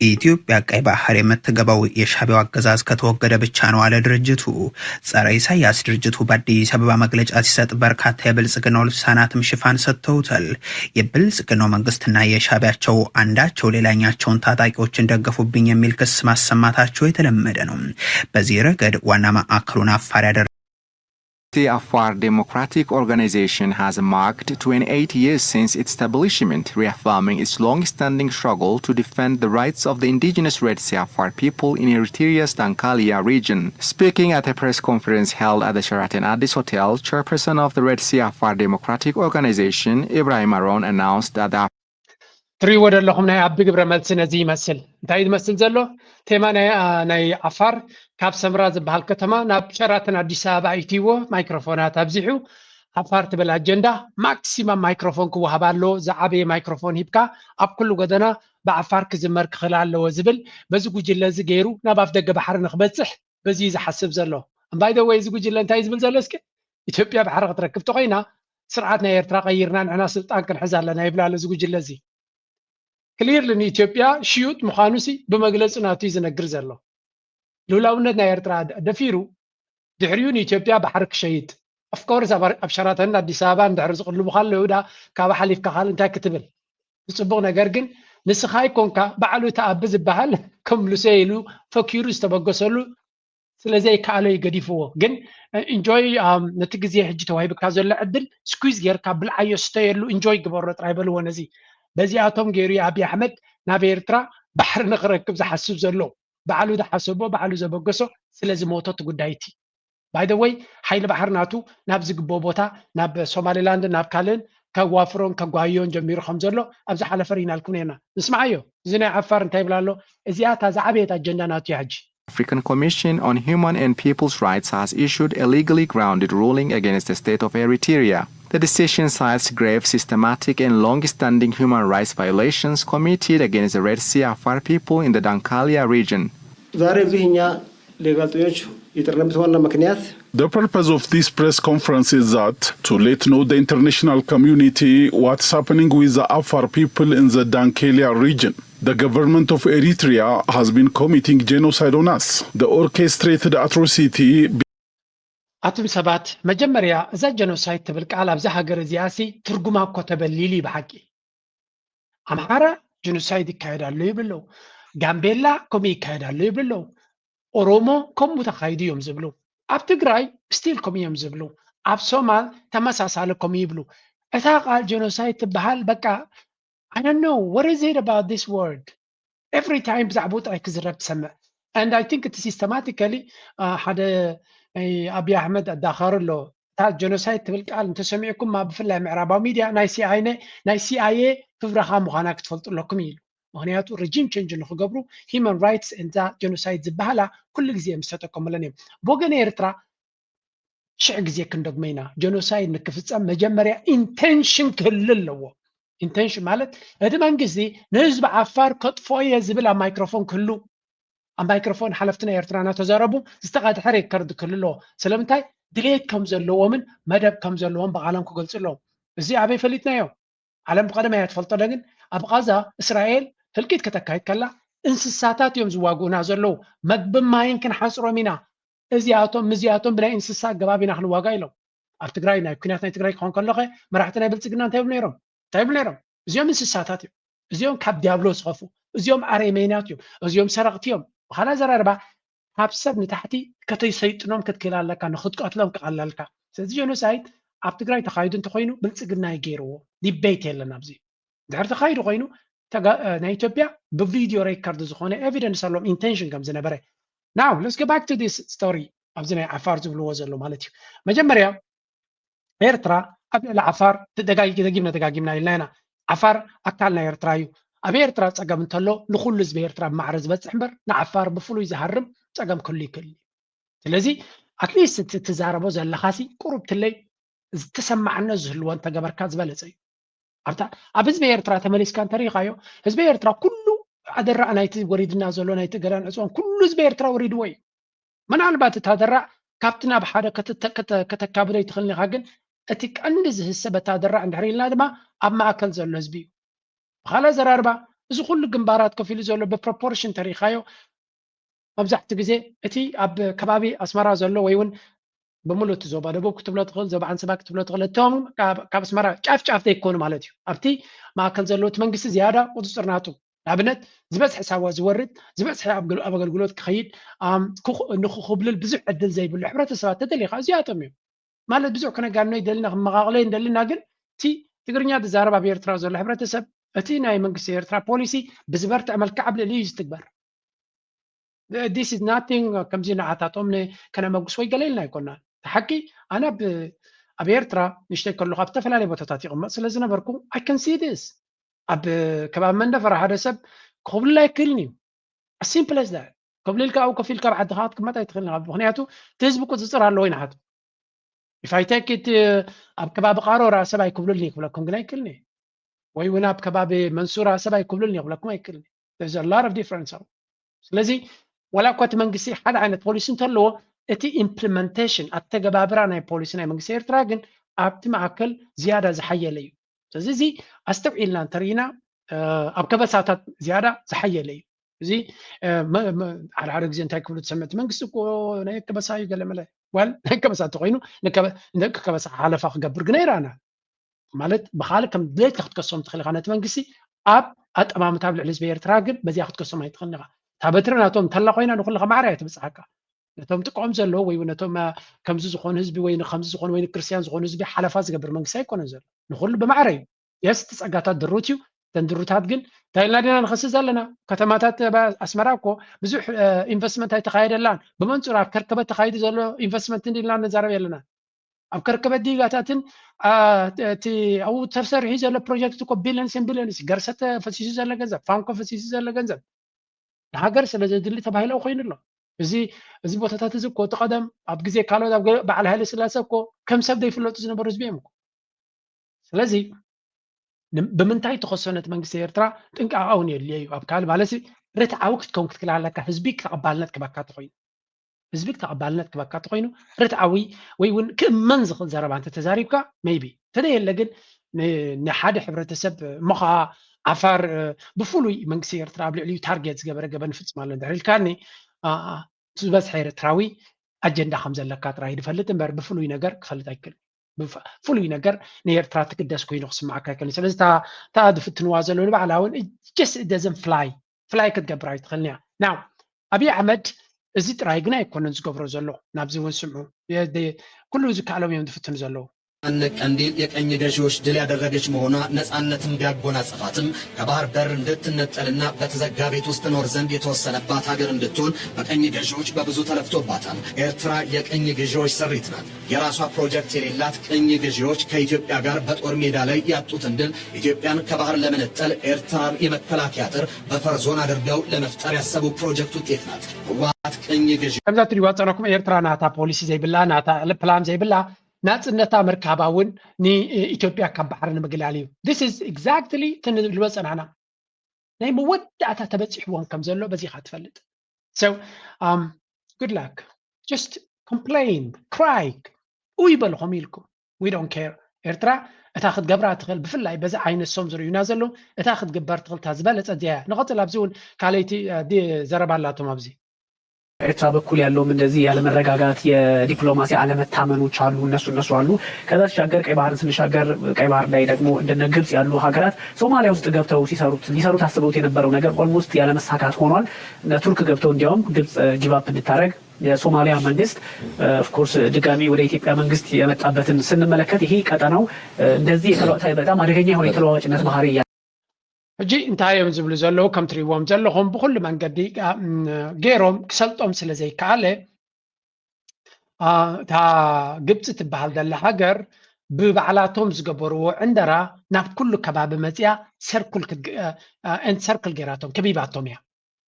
ኢትዮጵያ ቀይ ባህር የምትገባው የሻዕቢያው አገዛዝ ከተወገደ ብቻ ነው አለ ድርጅቱ። ጸረ ኢሳያስ ድርጅቱ በአዲስ አበባ መግለጫ ሲሰጥ በርካታ የብልጽግናው ልሳናትም ሽፋን ሰጥተውታል። የብልጽግናው መንግስትና የሻዕቢያቸው አንዳቸው ሌላኛቸውን ታጣቂዎችን ደገፉብኝ የሚል ክስ ማሰማታቸው የተለመደ ነው። በዚህ ረገድ ዋና ማዕከሉን አፋር ያደረገ The Afar Democratic Organization has marked twenty-eight years since its establishment, reaffirming its long-standing struggle to defend the rights of the indigenous Red Sea Afar people in Eritrea's Dankalia region. Speaking at a press conference held at the Sheraton Addis Hotel, chairperson of the Red Sea Afar Democratic Organization, Ibrahim Aron, announced that the ትሪእዎ ዘለኹም ናይ ኣቢ ግብረ መልሲ ነዚ ይመስል። እንታይ ዝመስል ዘሎ? ቴማ ናይ፣ ኣ፣ ናይ ዓፋር ካብ ሰምራ ዝበሃል ከተማ ናብ ሸራተን ኣዲስ ኣበባ ኣይትይዎ፣ ማይክሮፎናት ኣብዚሑ። ዓፋር ትብል ኣጀንዳ ማክሲማም ማይክሮፎን ክወሃብ ኣለዎ። ዝዓበየ ማይክሮፎን ሂብካ ኣብ ኩሉ ጎደና ብዓፋር ክዝመር ክኽእል ኣለዎ ዝብል በዚ ጉጅለ እዚ ገይሩ ናብ ኣፍ ደገ ባሕሪ ንክበፅሕ በዚ እዩ ዝሓስብ ዘሎ። እምባይ ደወይ እዚ ጉጅለ እንታይ ዝብል ዘሎ እስኪ? ኢትዮጵያ ባሕሪ ክትረክብ ተኾይና ስርዓት ናይ ኤርትራ ቀይርና ንሕና ስልጣን ክንሕዝ ኣለና ይብል ኣሎ እዚ ጉጅለ እዚ። ክሊርሊ ንኢትዮጵያ ሽዩጥ ምዃኑ ሲ ብመግለጹ ናቱ እዩ ዝነግር ዘሎ። ልኡላውነት ናይ ኤርትራ ደ- ደፊሩ ድሕሪኡ ንኢትዮጵያ ባሕሪ ክሸይጥ። ኦፍኮርስ ኣብ ሸራተን ኣዲስ ኣበባ እንድሕር ዝቕልቡ ካለዉ ዳ ካብ ሓሊፍካ ካልእ እንታይ ክትብል? ዝጽቡቕ ነገር ግን ንስኻ ኣይኮንካ ባዕሉ እቲ ኣቢ ዝበሃል ከም ሉሴ ኢሉ ፈኪሩ ዝተበገሰሉ ስለዘይከኣሎ እዩ ገዲፍዎ። ግን ኢንጆይ ነቲ ግዜ ሕጂ ተዋሂብካ ዘሎ ዕድል ስኩዝ ጌርካ ብልዓዮ ስተየሉ ኢንጆይ ግበሮ ጥራይ በልዎ። ነዚ በዚኣቶም ገይሩ እዩ ኣብይ ኣሕመድ ናብ ኤርትራ ባሕሪ ንክረክብ ዝሓስብ ዘሎ። ባዕሉ ዝሓሰቦ ባዕሉ ዘበገሶ ስለ ዝሞቶ እቲ ጉዳይ እቲ። ባይ ዘ ወይ ሓይሊ ባሕሪ ናቱ ናብ ዝግብኦ ቦታ ናብ ሶማሊላንድን ናብ ካልእን ከዋፍሮን ከጓይዮን ጀሚሩ ከም ዘሎ ኣብ ዝሓለፈ ርኢናልኩም ነርና። ንስምዓዮ እዚ ናይ ዓፋር እንታይ ይብል ኣሎ? እዚኣ እታ ዝዓበየት ኣጀንዳ ናቱ እያ ሕጂ። African Commission on Human and People's Rights has issued a legally grounded ruling against the state of Eritrea. The decision cites grave, systematic, and long-standing human rights violations committed against the Red Sea Afar people in the Dankalia region. ዛሬ እዚህ እኛ ለጋዜጠኞች የጠራንበት ዋና ምክንያት The purpose of this press conference is that to let know the international community what's happening with the Afar people in the Dankelia region. The government of Eritrea has been committing genocide on us. The orchestrated atrocity ኣቱም ሰባት መጀመርያ እዛ ጀኖሳይድ ትብል ቃል ኣብዛ ሃገር እዚኣ ሲ ትርጉማ እኮ ተበሊሉ እዩ ብሓቂ። ኣምሓራ ጀኖሳይድ ይካየድ ኣሎ ይብሉ ኣለዉ። ጋምቤላ ከምኡ ይካየድ ኣሎ ይብሉ ኣለዉ። ኦሮሞ ከምኡ ተኻይዱ እዮም ዝብሉ። ኣብ ትግራይ ስቲል ከምኡ እዮም ዝብሉ። ኣብ ሶማል ተመሳሳሊ ከምኡ ይብሉ። እታ ቃል ጀኖሳይድ ትበሃል በቃ I don't know what is it about this word every time ብዛዕባኡ ጥራይ ክዝረብ ትሰምዕ። And I think እቲ ሲስተማቲካሊ ሓደ ኣብይ ኣሕመድ ኣዳኸሩ ኣሎ። እታ ጀኖሳይድ ትብል ቃል እንተሰሚዕኩማ ብፍላይ ምዕራባዊ ሚድያ ናይ ሲኣይኤ ናይ ሲኣይኤ ፍብረኻ ምዃና ክትፈልጡ ኣለኩም ኢሉ። ምክንያቱ ረጂም ቸንጅ ንክገብሩ ሂማን ራይትስ እንዛ ጀኖሳይድ ዝበሃላ ኩሉ ግዜ እዮም ዝተጠቀሙለን እዮም። ብወገን ኤርትራ ሽሕ ግዜ ክንደግሞ ኢና። ጀኖሳይድ ንክፍፀም መጀመርያ ኢንቴንሽን ክህሉ ኣለዎ። ኢንቴንሽን ማለት እቲ መንግስቲ ንህዝቢ ዓፋር ከጥፍኦ እየ ዝብል ኣብ ማይክሮፎን ክህሉ ኣብ ማይክሮፎን ሓለፍቲ ናይ ኤርትራ እናተዛረቡ ዝተቐድሐ ሬከርድ ክህሉ ኣለዎ። ስለምንታይ ድሌት ከም ዘለዎምን መደብ ከም ዘለዎም ብቓሎም ክገልፁ ኣለዎም። እዚ ኣበይ ፈሊጥናዮ? ዓለም ብቐደም እያ ትፈልጦ። ግን ኣብ ቓዛ እስራኤል ህልቂት ከተካይድ ከላ እንስሳታት እዮም ዝዋግኡና ዘለዉ። መግብን ማይን ክንሓፅሮም ኢና። እዚኣቶም ምስዚኣቶም ብናይ እንስሳ ኣገባብ ኢና ክንዋጋ ኢሎም። ኣብ ትግራይ ናይ ኩናት ናይ ትግራይ ክኾን ከለኸ መራሕቲ ናይ ብልፅግና እንታይ ይብሉ ነይሮም? እንታይ ይብሉ ነይሮም? እዚኦም እንስሳታት እዮም። እዚኦም ካብ ዲያብሎስ ዝኸፉ፣ እዚኦም ኣረሜናት እዮም፣ እዚኦም ሰረቕቲ እዮም። ብኻልእ ኣዘራርባ ካብ ሰብ ንታሕቲ ከተሰይጥኖም ክትክእል ኣለካ፣ ንክትቀትሎም ክቐለልካ። ስለዚ ጀኖሳይድ ኣብ ትግራይ ተኻይዱ እንተኮይኑ ብልፅግና እዩ ገይርዎ። ዲቤት የለን ኣብዚ። ድሕር ተኻይዱ ኮይኑ ናይ ኢትዮጵያ ብቪድዮ ሬከርድ ዝኾነ ኤቪደንስ ኣለዎም ኢንቴንሽን ከም ዝነበረ። Now let's go back to this story ኣብዚ ናይ ዓፋር ዝብልዎ ዘሎ ማለት እዩ። መጀመርያ ኤርትራ ኣብ ልዕሊ ዓፋር ደጋጊምና ደጋጊምና ኢልና ኢና። ዓፋር ኣካል ናይ ኤርትራ እዩ። ኣብ ኤርትራ ፀገም እንተሎ ንኩሉ ህዝቢ ኤርትራ ብማዕረ ዝበፅሕ እምበር ንዓፋር ብፍሉይ ዝሃርም ፀገም ክህሉ ይክእል እዩ። ስለዚ ኣትሊስት እቲ ትዛረቦ ዘለኻሲ ቁሩብ ትለይ ዝተሰማዕነት ዝህልዎ እንተገበርካ ዝበለፀ እዩ። ኣብታ ኣብ ህዝቢ ኤርትራ ተመሊስካ እንተሪኢኻዮ ህዝቢ ኤርትራ ኩሉ ኣደራዕ ናይቲ ወሪድና ዘሎ ናይቲ ገዳን ዕፅዋን ኩሉ ህዝቢ ኤርትራ ወሪድዎ እዩ። ምናልባት እቲ ኣደራዕ ካብቲ ናብ ሓደ ከተካብዶ ይትኽእልን ኢኻ፣ ግን እቲ ቀንዲ ዝህሰብ እቲ ኣደራዕ እንድሕር ኢልና ድማ ኣብ ማእከል ዘሎ ህዝቢ እዩ። ብኻልእ ኣዘራርባ እዚ ኩሉ ግንባራት ከፊሉ ዘሎ ብፕሮፖርሽን ተሪኻዮ፣ መብዛሕትኡ ግዜ እቲ ኣብ ከባቢ ኣስመራ ዘሎ ወይ እውን ብምሉእ እቲ ዞባ ደቡብ ክትብሎ ትኽእል፣ ዞባ ዓንሰባ ክትብሎ ትኽእል፣ እቶም ካብ ኣስመራ ጫፍ ጫፍ ዘይኮኑ ማለት እዩ። ኣብቲ ማእከል ዘለዉ እቲ መንግስቲ ዝያዳ ቁፅፅር ናቱ፣ ንኣብነት ዝበዝሐ ሳዋ ዝወርድ፣ ዝበዝሐ ኣብ ኣገልግሎት ክኸይድ፣ ንክኹብልል ብዙሕ ዕድል ዘይብሉ ሕብረተሰባት ተደሊኻ እዚኣቶም እዮም። ማለት ብዙሕ ክነጋኖ ይደልና ክመቓቕሎ ይደልና፣ ግን እቲ ትግርኛ ዝዛረብ ኣብ ኤርትራ ዘሎ ሕብረተሰብ እቲ ናይ መንግስቲ ኤርትራ ፖሊሲ ብዝበርትዐ መልክዕ ኣብ ልዕሊ እዩ ዝትግበር። This is nothing። ከምዚ ንዓታቶም ከነመጉስ ወይ ገለ ኢልና ኣይኮናን። ሓቂ ኣነ ኣብ ኤርትራ ንሽተይ ከለኹ ኣብ ዝተፈላለዩ ቦታታት ይቕመጥ ስለ ዝነበርኩ I can see this። ኣብ ከባቢ መንደፈራ ሓደ ሰብ ክኹብልል ኣይክእልን እዩ። Simple as that። ኮብሊልካ ኣብኡ ኮፍ ኢልካ ኣብ ዓድኻ ክትቅመጥ ኣይትኽእልን ኢኻ። ምኽንያቱ እቲ ህዝቢ ቁፅፅር ኣለዎ ይንሓቱ። If I take it ኣብ ከባቢ ቃሮራ ሰብ ኣይክብልልን እዩ ክብለኩም ግን ኣይክእልን እዩ። ወይ እውን ኣብ ከባቢ መንሱራ ሰብ ኣይክብልልን እዩ ክብለኩም ኣይክእልን እዩ። There's a lot of difference። ስለዚ ዋላ እኳ እቲ መንግስቲ ሓደ ዓይነት ፖሊሲ እንተለዎ እቲ ኢምፕሊመንቴሽን ኣተገባብራ ናይ ፖሊሲ ናይ መንግስቲ ኤርትራ ግን ኣብቲ ማእከል ዝያዳ ዝሓየለ እዩ። ስለዚ እዚ ኣስተውዒልና እንተርኢና ኣብ ከበሳታት ዝያዳ ዝሓየለ እዩ። እዚ ሓደ ሓደ ግዜ እንታይ ክብሉ ትሰምዕ፣ እቲ መንግስቲ እኮ ናይ ከበሳ እዩ ገለ መለ። ዋል ናይ ከበሳ እንተኮይኑ ንደቂ ከበሳ ሓለፋ ክገብር ግና ይረኣና። ማለት ብካልእ ከም ድሌትካ ክትከሶም ትኽእል ኢኻ ነቲ መንግስቲ ኣብ ኣጠማምታ ኣብ ልዕሊ ህዝቢ ኤርትራ ግን በዚኣ ክትከሶም ኣይትኽእልን ኢኻ። እታ በትሪ ናቶም እንተላ ኮይና ንኩልኻ ማዕረ እያ ትብፅሓካ። ነቶም ጥቅዖም ዘለዉ ወይ እውን ነቶም ከምዚ ዝኾኑ ህዝቢ ወይ ከምዚ ዝኾኑ ወይ ክርስትያን ዝኾኑ ህዝቢ ሓለፋ ዝገብር መንግስቲ ኣይኮነን ዘሎ። ንኩሉ ብማዕረ እዩ። የስ እቲ ጸጋታት ድሩት እዩ። እተን ድሩታት ግን እንታይ ኢልና ዲና ንኸሲ ዘለና? ከተማታት ኣስመራ እኮ ብዙሕ ኢንቨስትመንት ኣይተኻየደላን። ብመንፅሩ ኣብ ከርከበት ተኻይዱ ዘሎ ኢንቨስትመንት እንዲልና ንዛረብ የለና። ኣብ ከርከበት ዲጋታትን እቲ ኣብኡ ተሰሪሑ ዘሎ ፕሮጀክት እኮ ቢሊዮንስ ቢሊዮንስ ገርሰት ፈሲሱ ዘሎ ገንዘብ፣ ፋንኮ ፈሲሱ ዘሎ ገንዘብ ንሃገር ስለ ዘድሊ ተባሂሎ ኮይኑ ኣሎ። እዚ እዚ ቦታታት እዚ እኮ እቲ ቀደም ኣብ ግዜ ካልኦት ኣብ በዓል ሃይለ ስላሴ እኮ ከም ሰብ ዘይፍለጡ ዝነበሩ ህዝቢ እዮም እኮ። ስለዚ ብምንታይ ተኸሶ ነቲ መንግስቲ ኤርትራ ጥንቃቐ እውን የድልዮ እዩ። ኣብ ካልእ ማለትሲ ርትዓዊ ክትከውን ክትክእል ኣለካ፣ ህዝቢ ተቐባልነት ክበካ ተኮይኑ ህዝቢ ተቐባልነት ክበካ ተኮይኑ ርትዓዊ ወይ እውን ክእመን ዝኽእል ዘረባ እንተ ተዛሪብካ ሜይቢ ተደየለ ግን ንሓደ ሕብረተሰብ እሞ ከዓ ዓፋር ብፍሉይ መንግስቲ ኤርትራ ኣብ ልዕሊኡ ታርጌት ዝገበረ ገበን ይፍፅም ኣሎ እንድሕር ኢልካኒ ዝበዝሐ ኤርትራዊ ኣጀንዳ ከም ዘለካ ጥራይ ዝፈልጥ እምበር ብፍሉይ ነገር ክፈልጥ ኣይክእል። ፍሉይ ነገር ንኤርትራ ትግደስ ኮይኑ ክስማዓካ ኣይክእልን። ስለዚ እታ ዝፍትንዋ ዘለዉ ንባዕላ እውን just doesn't fly fly ክትገብር ኣይትኽእልን እያ። ናው ኣብይ ኣሕመድ እዚ ጥራይ ግን ኣይኮነን ዝገብሮ ዘሎ። ናብዚ እውን ስምዑ፣ ኩሉ ዝከኣሎም እዮም ዝፍትኑ ዘለዉ። ቀንዲል የቀኝ ገዢዎች ድል ያደረገች መሆኗ ነፃነትን ቢያጎናጸፋትም ከባህር በር እንድትነጠልና በተዘጋ ቤት ውስጥ ትኖር ዘንድ የተወሰነባት ሀገር እንድትሆን በቀኝ ገዢዎች በብዙ ተለፍቶባታል። ኤርትራ የቀኝ ገዢዎች ስሪት ናት። የራሷ ፕሮጀክት የሌላት ቅኝ ገዢዎች ከኢትዮጵያ ጋር በጦር ሜዳ ላይ ያጡትን ድል ኢትዮጵያን ከባህር ለመነጠል ኤርትራን የመከላከያ አጥር በፈር ዞን አድርገው ለመፍጠር ያሰቡ ፕሮጀክት ውጤት ናት። ህወሓት ቅኝ ገዢ ከምዛ ትሪዋ ጸናኩም ኤርትራ ናታ ፖሊሲ ዘይብላ ናታ ፕላን ዘይብላ ናጽነታ ምርካባ እውን ንኢትዮጵያ ካብ ባሕሪ ንምግላል እዩ። This is exactly ትንብልዎ ጸናና ናይ መወዳእታ ተበጺሕዎም ከም ዘሎ በዚኻ ትፈልጥ። So um, good luck. Just complain, cry. ኡይ በሉ ከምኡ ኢልኩም we don't care. ኤርትራ እታ ክትገብራ ትኽእል ብፍላይ በዚ ዓይነት ሶም ዝርእዩና ዘለዉ እታ ክትግበር ትኽእል እታ ዝበለጸ እዚኣ እያ። ንቐጽል ኣብዚ እውን ካልኣይቲ ዘረባ ኣላቶም ኣብዚ ኤርትራ በኩል ያለውም እንደዚህ ያለመረጋጋት የዲፕሎማሲ አለመታመኖች አሉ። እነሱ እነሱ አሉ። ከዛ ሲሻገር ቀይ ባህርን ስንሻገር ቀይ ባህር ላይ ደግሞ እንደነ ግብጽ ያሉ ሀገራት ሶማሊያ ውስጥ ገብተው ሲሰሩት ሊሰሩት አስበውት የነበረው ነገር almost ያለመሳካት ሆኗል። እነ ቱርክ ገብተው እንዲያውም ግብጽ give up እንድታደረግ የሶማሊያ መንግስት of course ድጋሚ ወደ ኢትዮጵያ መንግስት የመጣበትን ስንመለከት ይሄ ቀጠናው እንደዚህ በጣም አደገኛ የሆነ የተለዋዋጭነት ባህሪ ሕጂ እንታይ እዮም ዝብሉ ዘለዉ ከም ትሪእዎም ዘለኹም ብኩሉ መንገዲ ገይሮም ክሰልጦም ስለ ዘይከኣለ እታ ግብፂ ትበሃል ዘላ ሃገር ብባዕላቶም ዝገበርዎ ዕንደራ ናብ ኩሉ ከባቢ መፅያ ሰርኩል ሰርክል ገይራቶም ከቢባቶም እያ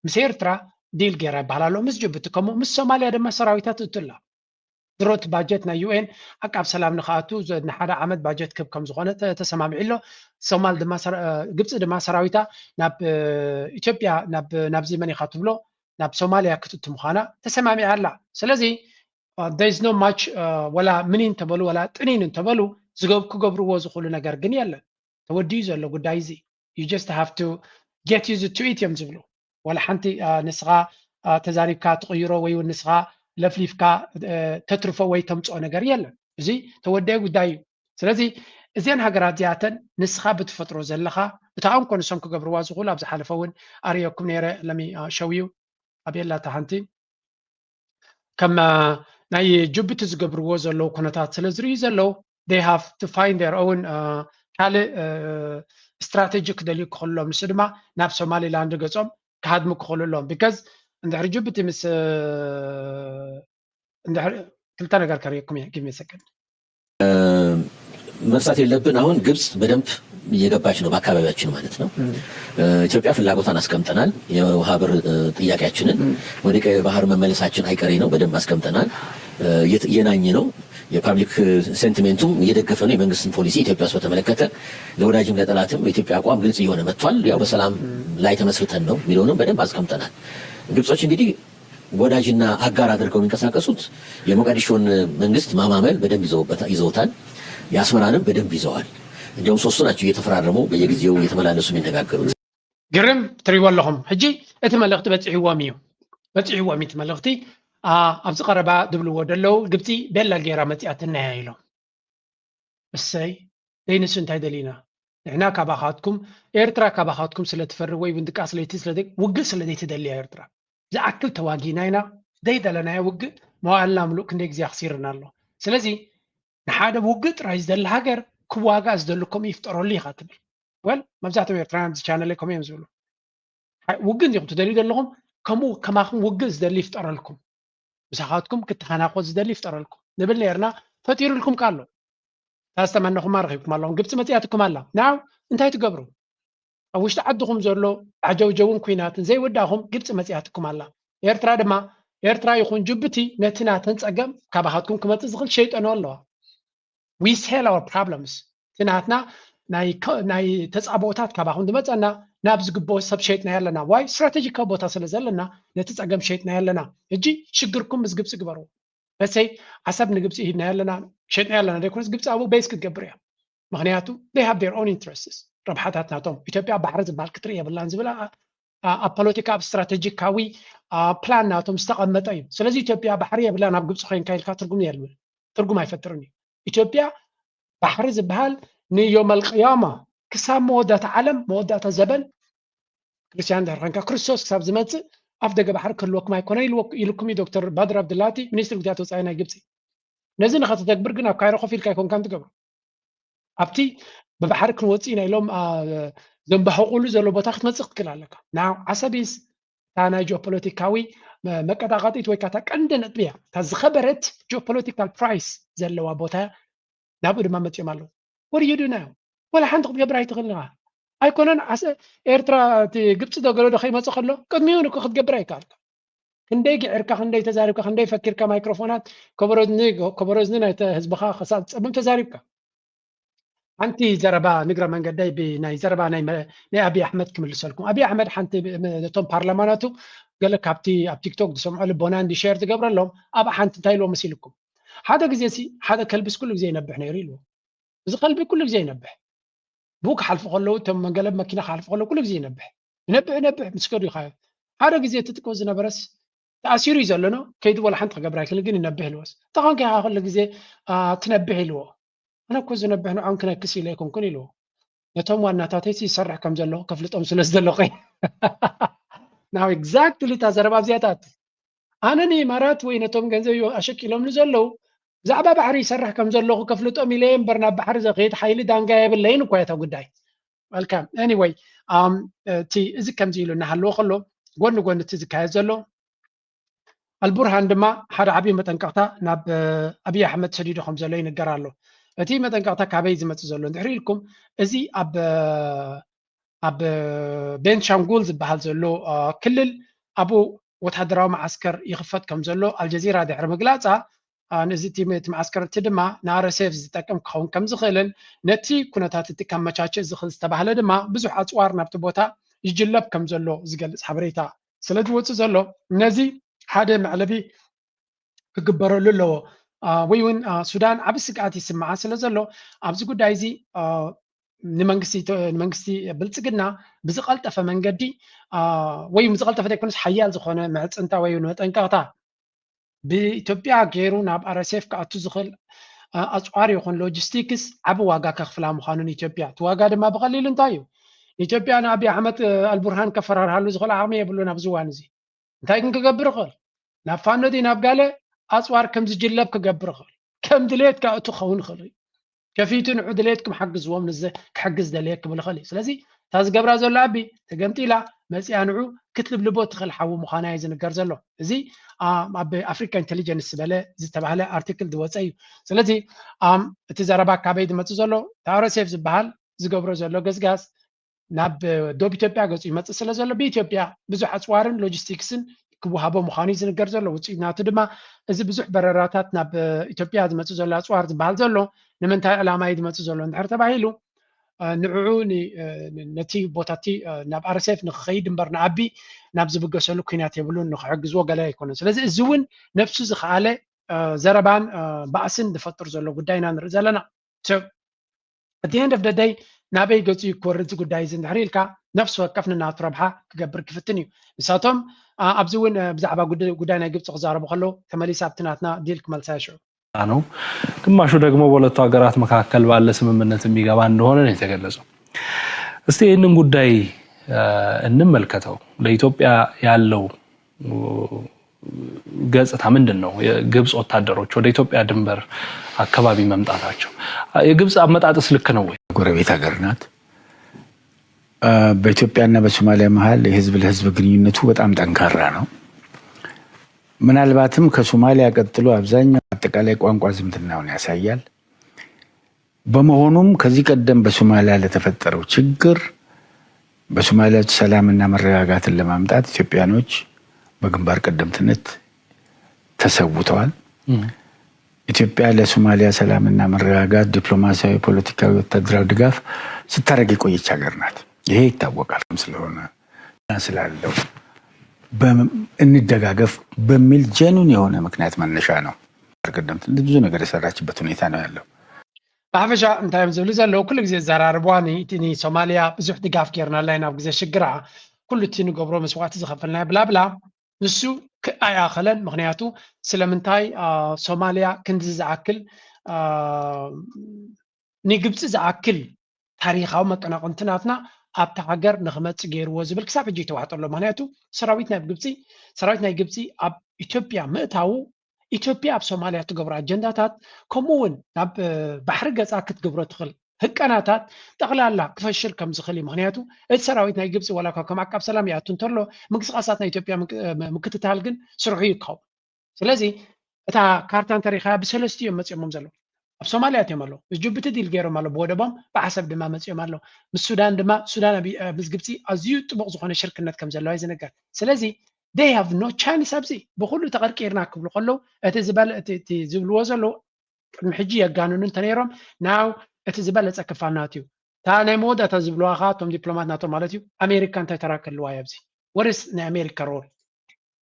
ምስ ኤርትራ ዲል ገይራ ይበሃል ኣሎ ምስ ጅቡቲ ከምኡ ምስ ሶማልያ ድማ ሰራዊታት እትላ ድሮ እቲ ባጀት ናይ ዩኤን ዓቃብ ሰላም ንክኣቱ ንሓደ ዓመት ባጀት ክብ ከም ዝኾነ ተሰማሚዑ ኣሎ። ሶማል ግብፂ ድማ ሰራዊታ ናብ ኢትዮጵያ ናብዚ መን ኢኻ ትብሎ ናብ ሶማልያ ክትእቱ ምዃና ተሰማሚዓ ኣላ። ስለዚ there is no much ወላ ምኒን እንተበሉ ወላ ጥኒን እንተበሉ ክገብርዎ ዝኽእሉ ነገር ግን የለን። ተወዲኡ ዘሎ ጉዳይ እዚ you just have to get used to it እዮም ዝብሉ። ዋላ ሓንቲ ንስኻ ተዛሪብካ ትቕይሮ ወይ እውን ንስኻ ለፍሊፍካ ተትርፎ ወይ ተምፅኦ ነገር የለን። እዚ ተወደየ ጉዳይ እዩ። ስለዚ እዘን ሃገራት እዚኣተን ንስኻ ብትፈጥሮ ዘለኻ እታ እንኮ ንሶም ክገብርዋ ዝኽእሉ ኣብ ዝሓለፈ እውን ኣርእየኩም ነይረ። ለሚ ሸው ዩ ኣቤላ እታ ሓንቲ ከም ናይ ጅቡቲ ዝገብርዎ ዘለዉ ኩነታት ስለ ዝርእዩ ዘለዉ they have to find their own ካልእ ስትራቴጂ ክደልዩ ክኽእሎም ንሱ ድማ ናብ ሶማሊላንድ ገጾም ክሃድሙ ክኽእሉ ኣለዎም። because እንድሕሪ ጅቡቲ ምስ እንድሕሪ ክልተ ነገር ከርእየኩም እየ give me a second። መርሳት የለብን። አሁን ግብጽ በደንብ እየገባች ነው በአካባቢያችን ማለት ነው። ኢትዮጵያ ፍላጎቷን አስቀምጠናል። የውሃ በር ጥያቄያችንን ወደ ቀይ ባህር መመለሳችን አይቀሬ ነው። በደንብ አስቀምጠናል። እየናኘ ነው። የ public sentiment ኡም እየደገፈ ነው። የመንግስትን ፖሊሲ ኢትዮጵያ ውስጥ በተመለከተ ለወዳጅም ለጠላትም የኢትዮጵያ አቋም ግልጽ እየሆነ መጥቷል። ያው በሰላም ላይ ተመስርተን ነው የሚለውንም በደንብ አስቀምጠናል። ግብጾች እንግዲህ ወዳጅና አጋር አድርገው የሚንቀሳቀሱት የሞቃዲሾን መንግስት ማማመል በደንብ ይዘውታል። የአስመራንም በደንብ ይዘዋል። እንዲያውም ሶስቱ ናቸው እየተፈራረሙ በየጊዜው እየተመላለሱ የሚነጋገሩት። ግርም ትሪዎ ኣለኹም። ሕጂ እቲ መልእኽቲ በፂሕዎም እዩ በፂሕዎም እቲ መልእኽቲ ኣብዚ ቀረባ ድብልዎ ደለዉ ግብፂ ቤላ ገይራ መፂኣትና እያ ኢሎም። እሰይ ደይንሱ እንታይ ደሊና ንሕና ካባኻትኩም ኤርትራ ካባኻትኩም ስለ ትፈሪ ወይ እውን ድቃስ ለይቲ ስለ ውግእ ስለ ዘይትደሊ እያ ኤርትራ። ዝኣክል ተዋጊና ኢና ዘይደለናዮ ውግእ መዋእልና ምሉእ ክንደይ ግዜ ኣኽሲርና ኣሎ። ስለዚ ንሓደ ውግእ ጥራይ ዝደሊ ሃገር ክዋጋእ ዝደሊ ከምኡ ይፍጠረሉ ኢኻ ትብል። ወል መብዛሕትኦም ኤርትራውያን ኣብዚ ቻነለይ ከምኡ እዮም ዝብሉ። ውግእ እንዲኹም ትደልዩ ዘለኹም ከምኡ ከማኹም ውግእ ዝደሊ ይፍጠረልኩም። ምሳኻትኩም ክተኸናኾት ዝደሊ ይፍጠረልኩም ንብል ነርና። ፈጢሩልኩም ካሎ ታስተመነኹማ ረኺብኩም ኣለኹም። ግብፂ መፅያትኩም ኣላ ናው እንታይ ትገብሩ? ኣብ ውሽጢ ዓድኹም ዘሎ ዓጀውጀውን ኩናትን ዘይወዳእኹም ግብፂ መፅያትኩም ኣላ። ኤርትራ ድማ ኤርትራ ይኹን ጅቡቲ ነቲ ናተን ፀገም ካባኻትኩም ክመፅእ ዝኽእል ሸይጠኖ ኣለዋ። We sell our problems እቲ ናትና ናይ ተፃብኦታት ካባኹም ዝመፀና ናብ ዝግብኦ ሰብ ሸይጥና ኣለና። ዋይ ስትራቴጂካዊ ቦታ ስለ ዘለና ነቲ ፀገም ሸይጥና ኣለና። ሕጂ ሽግርኩም ምስ ግብፂ ግበሩ። በሰይ ዓሰብ ንግብፂ ሂብና ኣለና ሸጥና ኣለና ዘይኮነስ ግብፂ ኣብኡ ቤዝ ክትገብር እያ። ምክንያቱ they have their own interests ረብሓታት ናቶም። ኢትዮጵያ ባሕሪ ዝበሃል ክትርኢ የብላን ዝብል ኣብ ፖለቲካ ኣብ ስትራቴጂካዊ ፕላን ናቶም ዝተቐመጠ እዩ። ስለዚ ኢትዮጵያ ባሕሪ የብላ ናብ ግብፂ ኮይንካ ኢልካ ትርጉም የልብን ትርጉም ኣይፈጥርን እዩ። ኢትዮጵያ ባሕሪ ዝበሃል ንዮመል ቅያማ ክሳብ መወዳእታ ዓለም መወዳእታ ዘበን ክርስቲያን እንድሕር ኮይንካ ክርስቶስ ክሳብ ዝመፅእ ኣፍ ደገ ባሕሪ ክህልወኩም ኣይኮነ ኢልኩም እዩ ዶክተር ባድር ኣብድላቲ ሚኒስትሪ ጉዳያት ወፃኢ ናይ ግብፂ። ነዚ ንኸተተግብር ግን ኣብ ካይሮ ኮፍ ኢልካ ኣይኮንካን ትገብሮ። ኣብቲ ብባሕሪ ክንወፅእ ኢና ኢሎም ዘንባሕቁሉ ዘሎ ቦታ ክትመፅእ ክትክእል ኣለካ። ናው ዓሰብ ኢስ እታ ናይ ጂኦፖለቲካዊ መቀጣቐጢት ወይ ከዓ እታ ቀንዲ ነጥቢ እያ። እታ ዝኸበረት ጂኦፖለቲካል ፕራይስ ዘለዋ ቦታ እያ። ናብኡ ድማ መፂኦም ኣለዉ። ወርዩ ድና እዮም ወላ ሓንቲ ክትገብር ኣይትኽእል ኢኻ። ኣይኮነን ዓሰ ኤርትራ እቲ ግብፂ ዶ ገለ ዶ ከይመፀ ከሎ ቅድሚኡ ንኮ ክትገብር ኣይከኣልካ። ክንደይ ግዕርካ ክንደይ ተዛሪብካ ክንደይ ፈኪርካ ማይክሮፎናት ከበሮዝኒ ከበሮዝኒ ናይ ህዝብኻ ክሳብ ፀብም ተዛሪብካ። ሓንቲ ዘረባ ንግረ መንገደይ ብናይ ዘረባ ናይ ኣብይ ኣሕመድ ክምልሰልኩም። ኣብይ ኣሕመድ ሓንቲ ነቶም ፓርላማናቱ ገለ ካብቲ ኣብ ቲክቶክ ዝሰምዖ ልቦና እንዲ ሸር ዝገብረሎም ኣብ ሓንቲ እንታይ ኢልዎ መሲልኩም ሓደ ግዜ ሲ ሓደ ከልብስ ኩሉ ግዜ ይነብሕ ነይሩ ኢልዎ። እዚ ከልቢ ኩሉ ግዜ ይነብሕ። ብኡ ክሓልፉ ከለዉ እቶም መንገለብ መኪና ክሓልፉ ከለዉ ኩሉ ግዜ ይነብሕ ይነብሕ ይነብሕ ምስ ከዱ ይኻዮ ሓደ ግዜ እቲ ጥቆ ዝነበረስ ተኣሲሩ እዩ ዘሎ ነው ከይዱ ወላ ሓንቲ ክገብር ኣይክእል ግን ይነብሕ ኢልዎስ ተኾንከ ኢኻ ኩሉ ግዜ ትነብሕ ኢልዎ። ኣነ እኮ ዝነብሕ ንዖም ክነክስ ኢለ ኣይኮንኩን ኢልዎ። ነቶም ዋናታተይሲ ይሰርሕ ከም ዘለኹ ከፍልጦም ስለ ዝደለኹ። ናው exactly እታ ዘረባ ኣብዚኣታት ኣነ ንኢማራት ወይ ነቶም ገንዘብ ኣሸቂሎም ንዘለዉ ብዛዕባ ባሕሪ ይሰርሕ ከም ዘለኹ ከፍልጦም ኢለ እምበር ናብ ባሕሪ ዘኽየድ ሓይሊ ዳንጋ የብለይን እኳ እታ ጉዳይ። Welcome anyway እቲ እዚ ከምዚ ኢሉ እናሃለዎ ከሎ ጎኒ ጎኒ እቲ ዝካየድ ዘሎ ኣልቡርሃን ድማ ሓደ ዓብዪ መጠንቀቕታ ናብ ኣብይ ኣሕመድ ሰዲዱ ከም ዘሎ ይንገር ኣሎ። እቲ መጠንቀቕታ ካበይ ዝመፅእ ዘሎ እንድሕሪ ኢልኩም እዚ ኣብ ኣብ ቤንሻንጉል ዝበሃል ዘሎ ክልል ኣብኡ ወታደራዊ መዓስከር ይኽፈት ከም ዘሎ ኣልጀዚራ ድሕሪ ምግላፃ ንዚ እቲ መዓስከር እቲ ድማ ንኣረሴፍ ዝጠቅም ክኸውን ከም ዝኽእልን ነቲ ኩነታት እቲ ከመቻችእ ዝኽእል ዝተባህለ ድማ ብዙሕ ኣፅዋር ናብቲ ቦታ ይጅለብ ከም ዘሎ ዝገልፅ ሓበሬታ ስለ ዝወፅእ ዘሎ ነዚ ሓደ መዕለቢ ክግበረሉ ኣለዎ። ወይ እውን ሱዳን ዓብ ስግኣት ይስምዓ ስለ ዘሎ ኣብዚ ጉዳይ እዚ ንመንግስቲ ኢትዮ- ንመንግስቲ ብልፅግና ብዝቐልጠፈ መንገዲ፣ አ፣ ወይ ብዝቐልጠፈ ዘይኮነስ ሓያል ዝኾነ ምዕፅንታ ወይ መጠንቀቕታ ብኢትዮጵያ ገይሩ ናብ ኣር ኤስ ኤፍ ክኣቱ ዝኽእል፣ አ፣ ኣፅዋር ይኹን ሎጂስቲክስ ዓቢ ዋጋ ከኽፍላ ምዃኑ ንኢትዮጵያ። እቲ ዋጋ ድማ ብቐሊሉ እንታይ እዩ? ንኢትዮጵያ ንኣብይ ኣሕመድ፣ አ፣ ኣልቡርሃን ከፈራርሃሉ ዝኽእል ዓቕሚ የብሉን ኣብዚ እዋን እዚ። እንታይ ግን ክገብር ይኽእል? ናብ ፋኖ ድዩ ናብ ጋለ ኣፅዋር ከም ዝጅለብ ክገብር ይኽእል። ከም ድሌት ከእቱ ክኸውን ይኽእል እዩ። ከፊቱ ንዑ ድሌትኩም ሓግዝዎም፣ ንዘ ክሕግዝ ደልየ ክብል ይኽእል እዩ። ስለዚ እታ ዝገብራ ዘሎ ኣቢ ተገምጢላ መፂኣ ንዑ ክትልብልቦ ትኽእል ሓዊ ምዃና እዩ ዝንገር ዘሎ። እዚ፣ አ፣ ኣብ ኣፍሪካ ኢንቴሊጀንስ ዝበለ ዝተባህለ ኣርቲክል ዝወፀ እዩ። ስለዚ፣ ኣም፣ እቲ ዘረባ ካበይ ዝመፅእ ዘሎ? እቲ ኣር ኤስ ኤፍ ዝበሃል ዝገብሮ ዘሎ ገዝጋዝ ናብ ዶብ ኢትዮጵያ ገፁ ይመፅእ ስለ ዘሎ ብኢትዮጵያ ብዙሕ ኣፅዋርን ሎጂስቲክስን ክወሃቦ ምዃኑ እዩ ዝንገር ዘሎ። ውፅኢት ናቱ ድማ እዚ ብዙሕ በረራታት ናብ ኢትዮጵያ ዝመፅእ ዘሎ ኣፅዋር ዝበሃል ዘሎ ንምንታይ ዕላማ እዩ ዝመፅእ ዘሎ እንድሕር ተባሂሉ፣ አ፣ ንዕዑ ን-፣ አ፣ ን-፣ ነቲ ቦታ እቲ፣ አ፣ ናብ ኣር ኤስ ኤፍ ንክኸይድ እምበር ንኣቢ ናብ ዝብገሰሉ ኩናት የብሉን፣ ንክሕግዝዎ ገለ ኣይኮነን። ስለዚ እዚ እውን ነብሱ ዝኸኣለ፣ አ፣ ዘረባን፣ አ፣ ባእስን ዝፈጥር ዘሎ ጉዳይ ኢና ንርኢ ዘለና። So, at the end of the day ናበይ ገፁ እዩ ክወርድ እዚ ጉዳይ እዚ እንድሕር ኢልካ ነፍሲ ወከፍ ንናቱ ረብሓ ክገብር ክፍትን እዩ። ንሳቶም፣ አ፣ ኣብዚ እውን፣ አ፣ ብዛዕባ ጉድ-፣ ጉዳይ ናይ ግብፂ ክዛረቡ ከለዉ ተመሊሰ ኣብቲ ናትና ዲል ክመልሳ ይሽዑ። ነው። ግማሹ ደግሞ በሁለቱ ሀገራት መካከል ባለ ስምምነት የሚገባ እንደሆነ ነው የተገለጸው። እስቲ ይህንን ጉዳይ፣ አ፣ እንመልከተው። ለኢትዮጵያ ያለው ገጽታ ምንድን ነው? የግብጽ ወታደሮች ወደ ኢትዮጵያ ድንበር አካባቢ መምጣታቸው፣ የግብጽ አመጣጥስ ልክ ነው ወይ? ጎረቤት ሀገር ናት። አ፣ በኢትዮጵያና በሶማሊያ መሀል የህዝብ ለህዝብ ግንኙነቱ በጣም ጠንካራ ነው። ምናልባትም ከሶማሊያ ቀጥሎ አብዛኛው አጠቃላይ ቋንቋ ዝምድናውን ያሳያል። በመሆኑም ከዚህ ቀደም በሶማሊያ ለተፈጠረው ችግር በሶማሊያ ውስጥ ሰላምና መረጋጋትን ለማምጣት ኢትዮጵያኖች በግንባር ቀደምትነት ተሰውተዋል። ኢትዮጵያ ለሶማሊያ ሰላምና መረጋጋት ዲፕሎማሲያዊ፣ ፖለቲካዊ፣ ወታደራዊ ድጋፍ ስታደርግ የቆየች ሀገር ናት። ይሄ ይታወቃል። ስለሆነ ስላለው በም-፣ እንደጋገፍ በሚል ጀኑን የሆነ ምክንያት መነሻ ነው። ግንባር ቀደምትነት ብዙ ነገር የሰራችበት ሁኔታ ነው ያለው። ብሓፈሻ እንታይ እዮም ዝብሉ ዘለዉ? ኩሉ ግዜ ዘራርብዋ ን-፣ እቲ ንሶማልያ ብዙሕ ድጋፍ ጌርናላ ኢና ኣብ ግዜ ሽግራ፣ ኩሉ እቲ ንገብሮ መስዋእቲ ዝኸፈልናዮ ብላ ብላ። ንሱ ክ-፣ ኣይኣኸለን። ምኽንያቱ ስለምንታይ፣ አ፣ ሶማልያ ክንዲ ዝኣክል፣ አ፣ ንግብፂ ዝኣክል ታሪኻዊ መቀናቕንቲ ናትና ኣብታ ሃገር ንክመፅእ ገይርዎ ዝብል ክሳብ ሕጂ ይተዋሕጠሎ። ምኽንያቱ ሰራዊት ናይ ግብፂ፣ ሰራዊት ናይ ግብፂ ኣብ ኢትዮጵያ ምእታዉ ኢትዮጵያ ኣብ ሶማልያ እትገብሮ ኣጀንዳታት፣ ከምኡ እውን ናብ፣ እ፣ ባሕሪ ገፃ ክትገብሮ ትኽእል ህቀናታት ጠቕላላ ክፈሽል ከም ዝኽእል እዩ። ምኽንያቱ እቲ ሰራዊት ናይ ግብፂ ዋላ እኳ ከም ዓቃብ ሰላም ይኣቱ እንተሎ፣ ምንቅስቓሳት ናይ ኢትዮጵያ ምንቅ-፣ እ፣ ምክትታል ግን ስርሑ እዩ ክኸውን። ስለዚ እታ ካርታ እንተሪኻያ ብሰለስቲኡ እዮም መፂኦሞም ዘለዉ። ኣብ ሶማልያ ኣትዮም ኣለዉ። ምስ ጅቡቲ ዲል ገይሮም ኣለዉ ብወደቦም፣ ብዓሰብ ድማ መፂኦም ኣለዉ። ምስ ሱዳን ድማ፣ ሱዳን ኣብ፣ እ፣ ምስ ግብፂ ኣዝዩ ጥቡቕ ዝኾነ ሽርክነት ከም ዘለዋ እዩ ዝንገር። ስለዚ they have no chance ኣብዚ ብኹሉ ተቐርቂርና ክብሉ ከለዉ እቲ ዝበለ-፣ እቲ፣ እቲ ዝብልዎ ዘለዉ ቅድሚ ሕጂ የጋንኑ እንተነይሮም ናው እቲ ዝበለፀ ክፋል ናት እዩ። እታ ናይ መወዳእታ ዝብልዋ ኸዓ እቶም ዲፕሎማት ናቶም ማለት እዩ ኣሜሪካ እንታይ ተራ ክህልዋ እዩ ኣብዚ? What is ናይ ኣሜሪካ ሮል?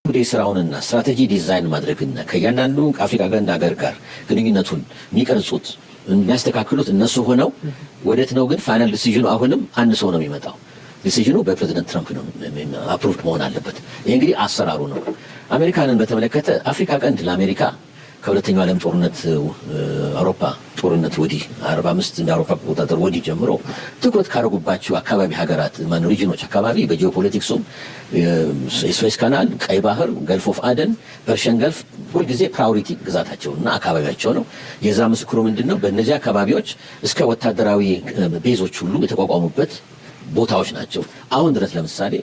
ጉዳይ ስራውንና ስትራቴጂ ዲዛይን ማድረግና ከእያንዳንዱ አፍሪካ ቀንድ ሀገር ጋር ግንኙነቱን የሚቀርጹት የሚያስተካክሉት እነሱ ሆነው ወዴት ነው ግን ፋይናል ዲሲዥኑ አሁንም አንድ ሰው ነው የሚመጣው። ዲሲዥኑ በፕሬዚደንት ትራምፕ ነው አፕሩቭድ መሆን አለበት። ይህ እንግዲህ አሰራሩ ነው። አሜሪካንን በተመለከተ አፍሪካ ቀንድ ለአሜሪካ ከሁለተኛው ዓለም ጦርነት፣ እ፣ አውሮፓ ጦርነት ወዲህ አርባ አምስት እንደ አውሮፓ አቆጣጠር ወዲህ ጀምሮ ትኩረት ካደረጉባቸው አካባቢ ሀገራት ማነው ሪጅኖች አካባቢ በጂኦፖለቲክሱም፣ እ፣ የስዌዝ ካናል፣ ቀይ ባህር፣ ገልፍ ኦፍ አደን፣ ፐርሽን ገልፍ ሁልጊዜ ፕራዮሪቲ ግዛታቸው እና አካባቢያቸው ነው። የዛ ምስክሩ ምንድን ነው? በእነዚህ አካባቢዎች እስከ ወታደራዊ፣ እ፣ ቤዞች ሁሉ የተቋቋሙበት ቦታዎች ናቸው። አሁን ድረስ ለምሳሌ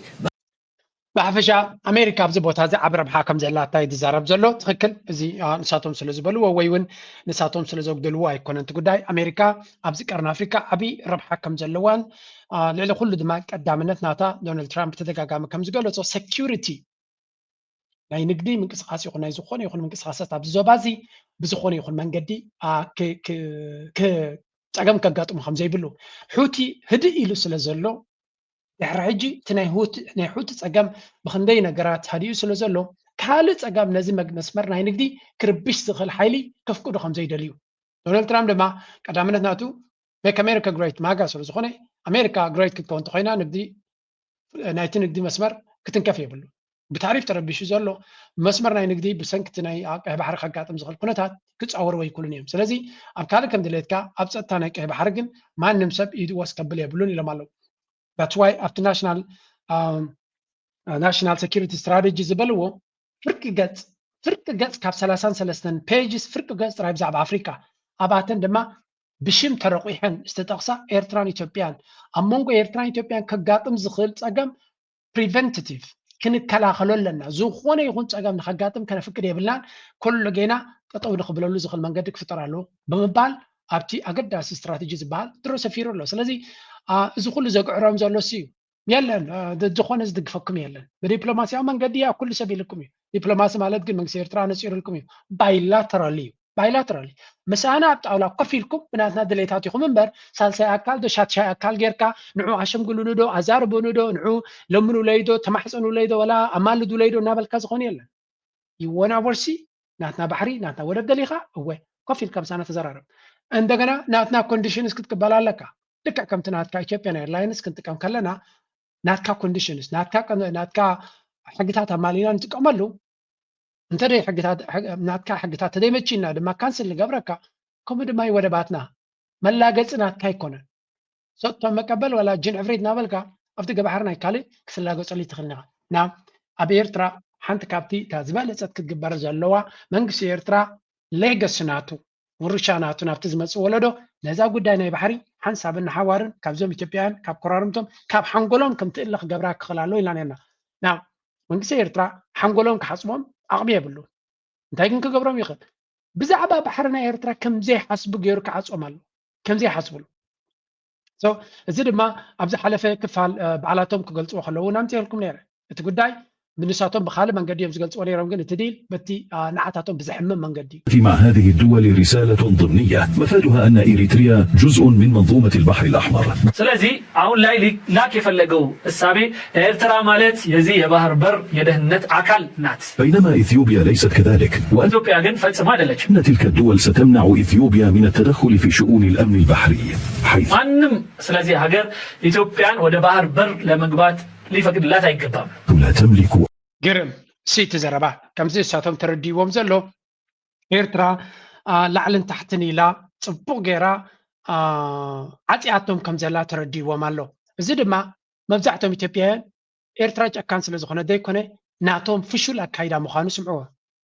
ብሓፈሻ ኣሜሪካ ኣብዚ ቦታ እዚ ዓቢ ረብሓ ከም ዘላታ እዩ ዝዛረብ ዘሎ። ትኽክል። እዚ፣ አ፣ ንሳቶም ስለ ዝበልዎ ወይ እውን ንሳቶም ስለ ዘጉደልዎ ኣይኮነን እቲ ጉዳይ። ኣሜሪካ ኣብዚ ቀርኒ ኣፍሪካ ዓቢ ረብሓ ከም ዘለዋን፣ አ፣ ልዕሊ ኩሉ ድማ ቀዳምነት ናታ ዶናልድ ትራምፕ ተደጋጋሚ ከም ዝገለጾ ሴኪሪቲ ናይ ንግዲ ምንቅስቃስ ይኹን ናይ ዝኾነ ይኹን ምንቅስቃሳት ኣብዚ ዞባ እዚ ብዝኾነ ይኹን መንገዲ፣ አ፣ ክ-፣ ክ-፣ ክ-፣ ጸገም ከጋጥሞ ከም ዘይብሉ። ሑቲ ህድእ ኢሉ ስለ ዘሎ ድሕሪ ሕጂ እቲ ናይ ሁቲ፣ ናይ ሑቲ ጸገም ብኽንደይ ነገራት ሃዲኡ ስለ ዘሎ፣ ካልእ ጸገም ነዚ መግ-፣ መስመር ናይ ንግዲ ክርብሽ ዝኽእል ሓይሊ ከፍቅዶ ከም ዘይደልዩ። ዶናልድ ትራምፕ ድማ ቀዳምነት ናቱ make America great MAGA ስለ ዝኾነ ኣሜሪካ great ክትከውን እንተኮይና ንግዲ ናይቲ ንግዲ መስመር ክትንከፍ የብሉ። ብታሪፍ ተረቢሹ ዘሎ መስመር ናይ ንግዲ ብሰንክቲ ናይ ኣብ ቀይ ባሕሪ ከጋጥም ዝኽእል ኩነታት ክፃወርዎ ኣይክእሉን እዮም። ስለዚ ኣብ ካልእ ከም ድሌትካ ኣብ ፀጥታ ናይ ቀይ ባሕሪ ግን ማንም ሰብ ኢዱ ወስ ከብል የብሉን ኢሎም ኣለዉ። That's why ኣብቲ ናሽናል ናሽናል ሴኪሪቲ ስትራቴጂ ዝበልዎ ፍርቂ ገፅ ፍርቂ ገፅ ካብ ሰላሳን ሰለስተን pages ፍርቂ ገፅ ጥራይ ብዛዕባ ኣፍሪካ ኣብኣተን ድማ ብሽም ተረቂሐን ዝተጠቕሳ ኤርትራን ኢትዮጵያን ኣብ መንጎ ኤርትራን ኢትዮጵያን ከጋጥም ዝኽእል ፀገም ፕሪቨንቲቲቭ ክንከላኸሎ ኣለና። ዝኾነ ይኹን ፀገም ንኸጋጥም ከነፍቅድ የብልናን። ኩሉ ጌና ጠጠው ንኽብለሉ ዝኽእል መንገዲ ክፍጠር ኣለዎ ብምባል ኣብቲ ኣገዳሲ ስትራቴጂ ዝበሃል ድሮ ሰፊሩ ኣሎ። ስለዚ እዚ ኩሉ ዘግዕሮም ዘሎ ሲ እዩ የለን። ዝኾነ ዝድግፈኩም የለን። ብዲፕሎማሲያዊ መንገዲ ኣብ ኩሉ ሰብ ኢልኩም እዩ። ዲፕሎማሲ ማለት ግን መንግስቲ ኤርትራ ነፂሩልኩም እዩ። ባይላተራሊ እዩ። ባይላተራሊ ምሳና ኣብ ጣውላ ኮፍ ኢልኩም ብናትና ድሌታት ኢኹም እምበር ሳልሳይ ኣካል ዶ ሻትሻይ ኣካል ጌርካ ንዑ ኣሸምግሉሉ ዶ ኣዛርቡሉ ዶ ንዑ ለምኑለይ ዶ ተማሕፀኑለይ ዶ ወላ ኣማልዱለይ ዶ እናበልካ ዝኾነ የለን። ይወና ወርሲ ናትና ባሕሪ ናትና ወደብ ደሊኻ እወ ኮፍ ኢልካ ምሳና ተዘራረብ። እንደገና ናትና ኮንዲሽንስ ክትቅበል ኣለካ። ልክዕ ከምቲ ናትካ ኢትዮጵያን ኤርላይንስ ክንጥቀም ከለና ናትካ ኮንዲሽንስ ናትካ ናትካ ሕግታት ኣማሊና ንጥቀመሉ እንተ ናትካ ሕግታት ተደይመችና ድማ ካንስል ንገብረካ። ከምኡ ድማ ወደባትና መላገፂ ናትካ ኣይኮነን። ሰጥቶ መቀበል ዋላ ጅን ዕፍሪት እናበልካ ኣብቲ ገባሕሪ ናይ ካልእ ክትላገፀሉ ትኽእል ኢና። ኣብ ኤርትራ ሓንቲ ካብቲ እታ ዝበለፀት ክትግበር ዘለዋ መንግስቲ ኤርትራ ሌገሲ ናቱ ውርሻ ናቱ ናብቲ ዝመፅእ ወለዶ ነዛ ጉዳይ ናይ ባሕሪ ሓንሳብን ንሓዋርን ካብዞም ኢትዮጵያውያን ካብ ኮራርምቶም ካብ ሓንጎሎም ከምትእለ ክገብራ ክኽእል ኣለዎ ኢልና ነርና። ና መንግስቲ ኤርትራ ሓንጎሎም ክሓፅቦም ዓቕሚ የብሉ። እንታይ ግን ክገብሮም ይኽእል? ብዛዕባ ባሕሪ ናይ ኤርትራ ከምዘይሓስቡ ገይሩ ክዓፅቦም ኣሎ። ከምዘይሓስብሉ እዚ ድማ ኣብ ዝሓለፈ ክፋል ባዕላቶም ክገልፅዎ ከለዉ ናምፅኤልኩም ነይረ። እቲ ጉዳይ ብንሳቶም ብካልእ መንገዲ እዮም ዝገልፅዎ ነይሮም፣ ግን እቲ ዲል በቲ ንዓታቶም ብዘሕምም መንገዲ እዩ። مع هذه الدول رسالة ضمنية مفادها أن إريتريا جزء من منظومة البحر الأحمر. ስለዚህ አሁን ላይ ሊላክ የፈለገው እሳቤ ኤርትራ ማለት የዚህ የባህር በር የደህንነት አካል ናት። بينما إثيوبيا ليست كذلك وأن ኢትዮጵያ ግን ፈጽሞ አይደለችም። أن تلك الدول ستمنع إثيوبيا من التدخل في شؤون الأمن البحري حيث ማንም ስለዚህ ሀገር ኢትዮጵያን ወደ ባህር በር ለመግባት ሊፈቅድላት አይገባም። لا تملك ግርም ሲቲ ዘረባ ከምዚ እሳቶም ተረዲዎም ዘሎ ኤርትራ ላዕልን ታሕትን ኢላ ፅቡቕ ገይራ ዓፂኣቶም ከም ዘላ ተረዲዎም ኣሎ። እዚ ድማ መብዛሕቶም ኢትዮጵያውያን ኤርትራ ጨካን ስለ ዝኾነ ዘይኮነ ናቶም ፍሹል ኣካይዳ ምዃኑ ስምዕዎ።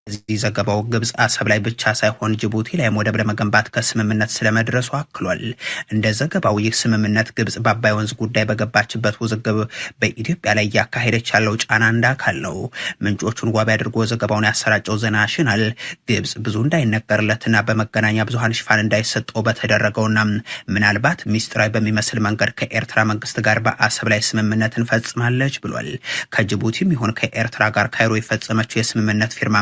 በዚህ ዘገባው ግብጽ አሰብ ላይ ብቻ ሳይሆን ጅቡቲ ላይም ወደብ ለመገንባት ከስምምነት ስለመድረሱ አክሏል። እንደ ዘገባው ይህ ስምምነት ግብጽ በአባይ ወንዝ ጉዳይ በገባችበት ውዝግብ በኢትዮጵያ ላይ እያካሄደች ያለው ጫና እንደ አካል ነው። ምንጮቹን ዋቢ አድርጎ ዘገባውን ያሰራጨው ዘ ናሽናል ግብጽ ብዙ እንዳይነገርለትና በመገናኛ ብዙሃን ሽፋን እንዳይሰጠው በተደረገውና ምናልባት ሚስጥራዊ በሚመስል መንገድ ከኤርትራ መንግስት ጋር በአሰብ ላይ ስምምነት እንፈጽማለች ብሏል። ከጅቡቲም ይሁን ከኤርትራ ጋር ካይሮ የፈጸመችው የስምምነት ፊርማ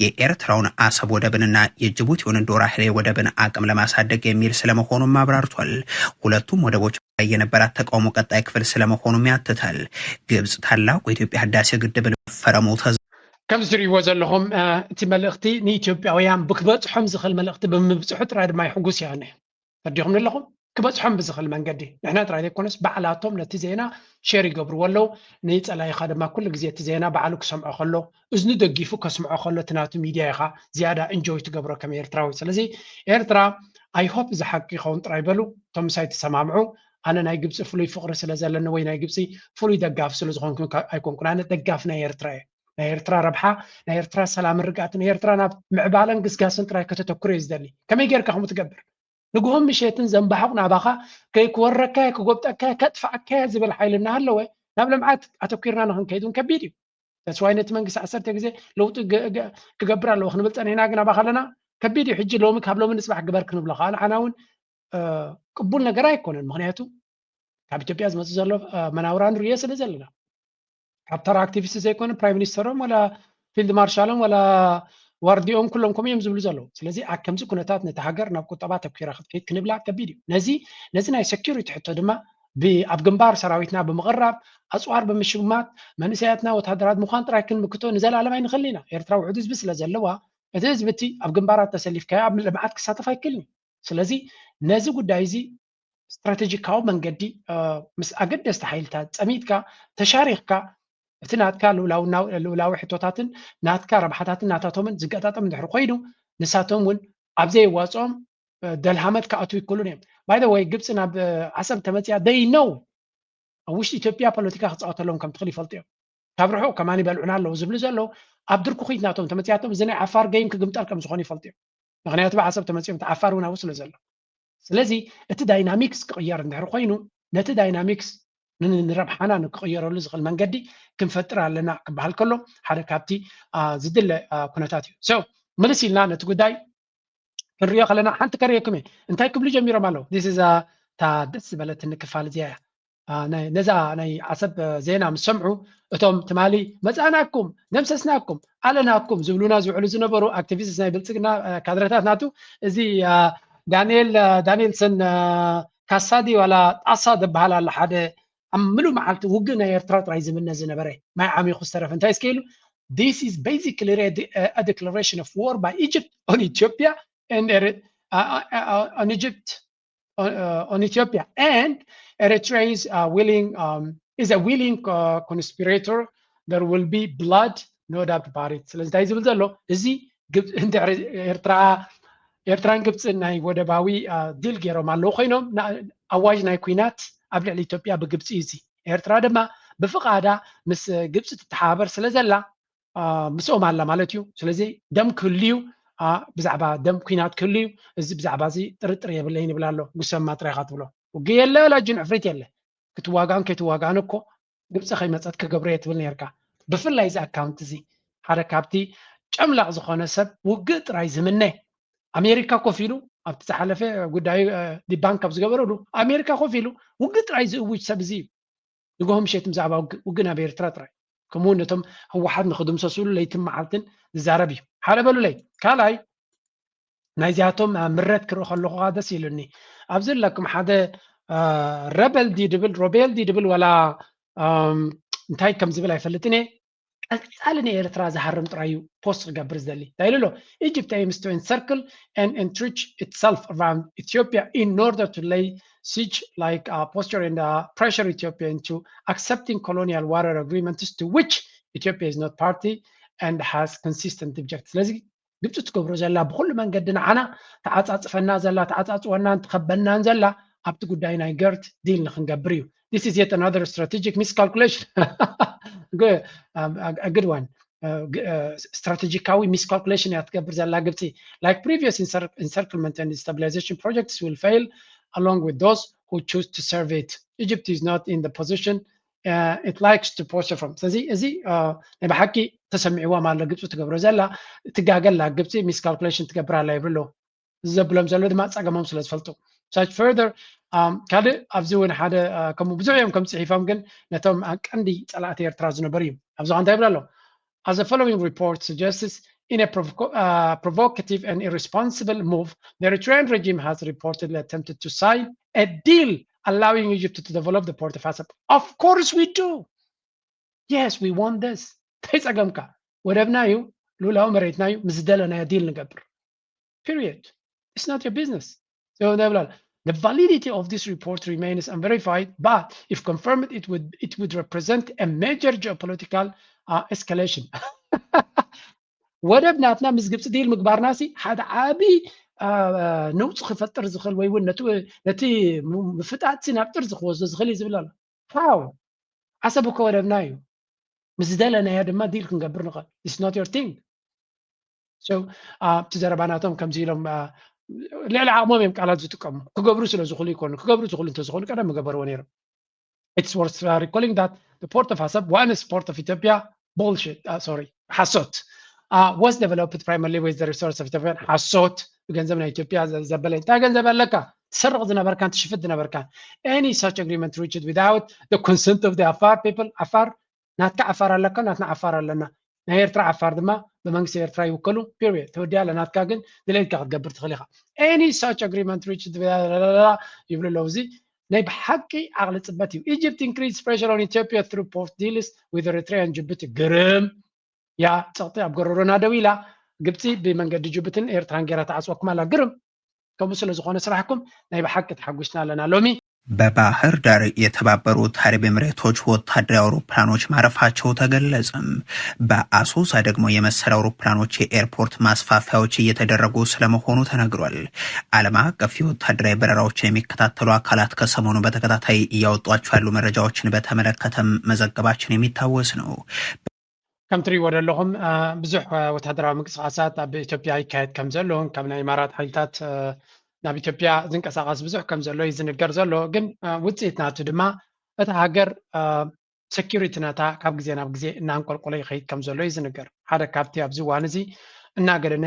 የኤርትራውን አሰብ ወደብንና የጅቡቲውን ዶራህሌ ወደብን አቅም ለማሳደግ የሚል ስለመሆኑም አብራርቷል። ሁለቱም ወደቦች ላይ የነበራት ተቃውሞ ቀጣይ ክፍል ስለመሆኑም ያትታል። ግብጽ ታላቁ የኢትዮጵያ ህዳሴ ግድብን መፈረሙ ተዘ ከም ዝትሪእዎ ዘለኹም እቲ መልእኽቲ ንኢትዮጵያውያን ብክበፅሖም ዝኽእል መልእኽቲ ብምብፅሑ ጥራይ ድማ ይሕጉስ ይኾነ። ፈዲኹም ኣለኹም ክበፅሖም ብዝኽእል መንገዲ ንሕና ጥራይ ዘይኮነስ ባዕላቶም ነቲ ዜና ሸር ይገብርዎ ኣለዉ። ንፀላኢኻ ድማ ኩሉ ግዜ እቲ ዜና ባዕሉ ክሰምዖ ከሎ እዝኑ ደጊፉ ከስምዖ ከሎ እቲ ናቱ ሚድያ ኢኻ ዝያዳ እንጆይ ትገብሮ ከም ኤርትራዊ። ስለዚ ኤርትራ I hope እዚ ሓቂ ይኸውን ጥራይ በሉ። እቶም ምሳይ ትሰማምዑ ኣነ ናይ ግብፂ ፍሉይ ፍቕሪ ስለ ዘለኒ ወይ ናይ ግብፂ ፍሉይ ደጋፊ ስለ ዝኾንኩ ኣይኮንኩን። ኣነ ደጋፊ ናይ ኤርትራ እየ። ናይ ኤርትራ ረብሓ ናይ ኤርትራ ሰላምን ርግኣትን ኤርትራ ናብ ምዕባለን ግስጋስን ጥራይ ከተተኩር እየ ዝደሊ። ከመይ ጌርካ ከምኡ ትገብር? ንግሆን ምሸትን ዘንባሕቕ ናባኻ ከይክወረካየ ክጎብጠካየ ከጥፍኣካየ ዝብል ሓይሊ እናሃለወ ናብ ልምዓት ኣተኲርና ንኽንከይድ እውን ከቢድ እዩ። ተስዋይ ነቲ መንግስቲ ዓሰርተ ግዜ ለውጢ ክገብር ኣለዎ ክንብል ፀኒሕና ግን ኣባኻ ኣለና ከቢድ እዩ። ሕጂ ሎሚ ካብ ሎሚ ንፅባሕ ግበር ክንብሎ ከዓ ንዓና እውን ቅቡል ነገር ኣይኮነን። ምክንያቱ ካብ ኢትዮጵያ ዝመፅእ ዘሎ መናውራ ንርእዮ ስለ ዘለና ካብ ተራ ኣክቲቪስት ዘይኮነ ፕራይም ሚኒስተሮም ወላ ፊልድ ማርሻሎም ወላ ዋርዲኦም ኩሎም ከምኡ እዮም ዝብሉ ዘለዉ። ስለዚ ኣብ ከምዚ ኩነታት ነቲ ሃገር ናብ ቁጠባ ተኪራ ክትከይድ ክንብላ ከቢድ እዩ። ነዚ ነዚ ናይ ሴኪሪቲ ሕቶ ድማ ኣብ ግንባር ሰራዊትና ብምቕራብ ኣፅዋር ብምሽማት መንእሰያትና ወታደራት ምዃን ጥራይ ክንምክቶ ንዘለኣለም ኣይንኽእል ኢና። ኤርትራ ውሑድ ህዝቢ ስለ ዘለዋ እቲ ህዝቢ እቲ ኣብ ግንባራት ተሰሊፍካዮ ኣብ ልምዓት ክሳተፍ ኣይክእልን እዩ። ስለዚ ነዚ ጉዳይ እዚ ስትራቴጂካዊ መንገዲ ምስ ኣገደስቲ ሓይልታት ጸሚድካ ተሻሪኽካ እቲ ናትካ ልኡላዊ ሕቶታትን ናትካ ረብሓታትን ናታቶምን ዝገጣጠም እንድሕር ኮይኑ ንሳቶም እውን ኣብ ዘየዋፅኦም ደልሃመት ክኣትዉ ይክእሉን እዮም። ባይ ወይ ግብፂ ናብ ዓሰብ ተመፅያ ደይ ነው ኣብ ውሽጢ ኢትዮጵያ ፖለቲካ ክፃወተሎም ከም ትኽእል ይፈልጡ እዮም። ካብ ርሑቕ ከማን ይበልዑና ኣለዉ ዝብሉ ዘለዉ ኣብ ድርኩኺት ናቶም ተመፅያቶም እዚ ናይ ዓፋር ገይም ክግምጠል ከም ዝኾነ ይፈልጡ እዮም። ምክንያቱ ብዓሰብ ተመፅኦም እቲ ዓፋር እውን ኣብኡ ስለ ዘሎ ስለዚ እቲ ዳይናሚክስ ክቕየር እንድሕር ኮይኑ ነቲ ዳይናሚክስ ንረብሓና ንክቕየረሉ ዝኽእል መንገዲ ክንፈጥር ኣለና ክበሃል ከሎ ሓደ ካብቲ ዝድለ ኩነታት እዩ። ምልስ ኢልና ነቲ ጉዳይ ክንሪኦ ከለና ሓንቲ ከርእየኩም እየ እንታይ ክብሉ ጀሚሮም ኣለዉ። ዚስ እዛ እታ ደስ ዝበለትኒ ክፋል እዚኣ እያ። ነዛ ናይ ዓሰብ ዜና ምስ ሰምዑ እቶም ትማሊ መፃእናኩም ደምሰስናኩም ኣለናኩም ዝብሉና ዝውዕሉ ዝነበሩ ኣክቲቪስት ናይ ብልፅግና ካድረታት ናቱ እዚ ዳንኤል ዳንኤልሰን ካሳዲ ዋላ ጣሳ ዝበሃል ኣሎ ሓደ ኣብ ምሉእ መዓልቲ ውግእ ናይ ኤርትራ ጥራይ ዝምነ ዝነበረ ማይ ዓሚኹ ዝተረፈ እንታይ እስከ ኢሉ this is basically a declaration of war by Egypt on Ethiopia and on Egypt on Ethiopia and Eritrea is a willing um, is a willing uh, conspirator there will be blood no doubt about it ስለዚ እንታይ ዝብል ዘሎ እዚ ኤርትራ ኤርትራን ግብፅን ናይ ወደባዊ ዲል ገይሮም ኣለዉ ኮይኖም ኣዋጅ ናይ ኩናት ኣብ ልዕሊ ኢትዮጵያ ብግብፂ እዩ እዚ ኤርትራ ድማ ብፍቓዳ ምስ ግብፂ ትተሓባበር ስለ ዘላ ምስኦም ኣላ ማለት እዩ። ስለዚ ደም ክህልዩ ብዛዕባ ደም ኩናት ክህልዩ እዚ ብዛዕባ እዚ ጥርጥር የብለይን ይብል ኣሎ። ጉሰማ ጥራይ ኢኻ ትብሎ። ውግእ የለ ወላ ጅን ዕፍሪት የለ። ክትዋጋእን ከይትዋጋእን እኮ ግብፂ ከይመፀት ክገብሮ እየ ትብል ነርካ። ብፍላይ እዚ ኣካውንት እዚ ሓደ ካብቲ ጨምላቕ ዝኾነ ሰብ ውግእ ጥራይ ዝምነ ኣሜሪካ ኮፍ ኢሉ ኣብቲ ዝሓለፈ ጉዳዩ ዲባንክ ኣብ ዝገበረሉ ኣሜሪካ ኮፍ ኢሉ ውግእ ጥራይ ዝእውጅ ሰብ እዚ እዩ። ንግሆ ምሸት ብዛዕባ ውግእ ናብ ኤርትራ ጥራይ ከምኡ እውን ነቶም ህወሓት ንክድምሰስሉ ለይትን መዓልትን ዝዛረብ እዩ። ሓደ በሉለይ። ካልኣይ ናይዚኣቶም ምረት ክርኢ ከለኹ ከዓ ደስ ኢሉኒ። ኣብዚ ኣለኩም ሓደ ረበል ድዩ ድብል ሮቤል ድዩ ድብል ዋላ እንታይ ከም ዝብል ኣይፈልጥን እየ። ቀፃሊ ንኤርትራ ዝሃርም ጥራይ እዩ ፖስት ክገብር ዝደሊ እንታይ ኢሉ ኣሎ? Egypt aims to encircle and entrench itself around Ethiopia in order to lay siege like uh, posture and uh, pressure Ethiopia into accepting colonial water agreements to which Ethiopia is not party and has consistent object ስለዚ ግብፂ ትገብሮ ዘላ ብኩሉ መንገዲ ንዓና ተዓፃፅፈና ዘላ ተዓፃፅወናን ትኸበናን ዘላ ኣብቲ ጉዳይ ናይ ገርት ዲል ንክንገብር እዩ። This is yet another strategic miscalculation a good one strategically miscalculation እያ ትገብር ዘላ ግብፂ like previous encirclement and stabilization projects will fail along with those who choose to serve it. Egypt is not in the position uh, it likes to posture from ስለዚ እዚ ናይ ብሓቂ ተሰሚዕዎም ኣሎ ግብፂ ትገብሮ ዘላ ትጋገላ ግብፂ miscalculation ትገብር ኣላ ይብሉ ኣለዉ። ዘብሎም ዘሎ ድማ ፀገሞም ስለ ዝፈልጡ such further ካልእ ኣብዚ እውን ሓደ ከምኡ ብዙሕ እዮም ከም ፅሒፎም ግን ነቶም ቀንዲ ፀላእቲ ኤርትራ ዝነበሩ እዩ። ኣብዚ እንታይ ይብል ኣሎ? As the following report suggests, in a provocative and irresponsible move, the Eritrean regime has reportedly attempted to sign a deal allowing Egypt to develop the port of Assab. Of course we do. Yes, we want this. እንታይ ፀገምካ? ወደብና እዩ፣ ልኡላዊ መሬትና እዩ፣ ምስ ዝደለናዮ ዲል ንገብር። Period. It's not your business. So ይብላል The validity of this report remains unverified, but if confirmed, it would it would represent a major geopolitical uh, escalation. ወደብ ናትና ምስ ግብፂ ዲል ምግባርና ሲ ሓደ ዓቢ ነውፂ ክፈጥር ዝኽእል ወይ እውን ነቲ ምፍጣጥ ሲ ናብ ጥርዚ ክወስዶ ዝኽእል እዩ ዝብል ኣሎ። How? ዓሰብ እኮ ወደብና እዩ። ምስ ዝደለናዮ ድማ ዲል ክንገብር ንኽእል። It's not your thing. So ኣብቲ ዘረባ ናቶም ከምዚ ኢሎም ልዕሊ ዓቕሞም እዮም ቃላት ዝጥቀሙ። ክገብሩ ስለ ዝኽእሉ ይኮኑ። ክገብሩ ዝኽእሉ እንተዝኾኑ ቀደም ምገበርዎ ነይሮም። It's worth uh, recalling that the port of Assab, once port of Ethiopia, bullshit, uh, sorry, ሓሶት, uh, was developed primarily with the resource of Ethiopian ሓሶት ብገንዘብ ናይ ኢትዮጵያ ዘበለ እንታይ ገንዘብ ኣለካ ትሰርቕ ዝነበርካን ትሽፍት ዝነበርካን any such agreement reached without the consent of the Afar people. ዓፋር ናትካ ዓፋር ኣለካ፣ ናትና ዓፋር ኣለና። ናይ ኤርትራ ዓፋር ድማ ብመንግስቲ ኤርትራ ይውከሉ። ፔሪየድ። ተወዲኣ ለናትካ ግን ድሌትካ ክትገብር ትኽእል ኢኻ። Any such agreement reached ይብሉ ኣለዉ። እዚ ናይ ብሓቂ ዓቕሊ ፅበት እዩ። Egypt increased pressure on Ethiopia through port deals with Eritrea and Djibouti. ግርም ያ ፀቕጢ ኣብ ጎረሮና ደው ኢላ ግብፂ ብመንገዲ ጅቡትን ኤርትራን ገይራ ተዓፅወኩም ኣላ። ግርም ከምኡ ስለ ዝኾነ ስራሕኩም ናይ ብሓቂ ተሓጒስና ኣለና ሎሚ። በባህር ዳር የተባበሩት አረብ ኤምሬቶች ወታደራዊ አውሮፕላኖች ማረፋቸው ተገለጸም። በአሶሳ ደግሞ የመሰል አውሮፕላኖች የኤርፖርት ማስፋፊያዎች እየተደረጉ ስለመሆኑ ተነግሯል። ዓለም አቀፍ የወታደራዊ በረራዎችን የሚከታተሉ አካላት ከሰሞኑ በተከታታይ እያወጧቸው ያሉ መረጃዎችን በተመለከተም መዘገባችን የሚታወስ ነው። ከም ትሪእዎ ዘለኹም ብዙሕ ወታደራዊ ምንቅስቃሳት ኣብ ኢትዮጵያ ይካየድ ከም ዘሎ፣ ካብ ናይ ኢማራት ሓይልታት ናብ ኢትዮጵያ ዝንቀሳቀስ ብዙሕ ከም ዘሎ እዩ ዝንገር ዘሎ። ግን ውፅኢት ናቱ ድማ እታ ሃገር ሰኪሪቲ ናታ ካብ ግዜ ናብ ግዜ እናንቆልቆለ ይኸይድ ከም ዘሎ እዩ ዝንገር። ሓደ ካብቲ ኣብዚ እዋን እዚ እናገደነ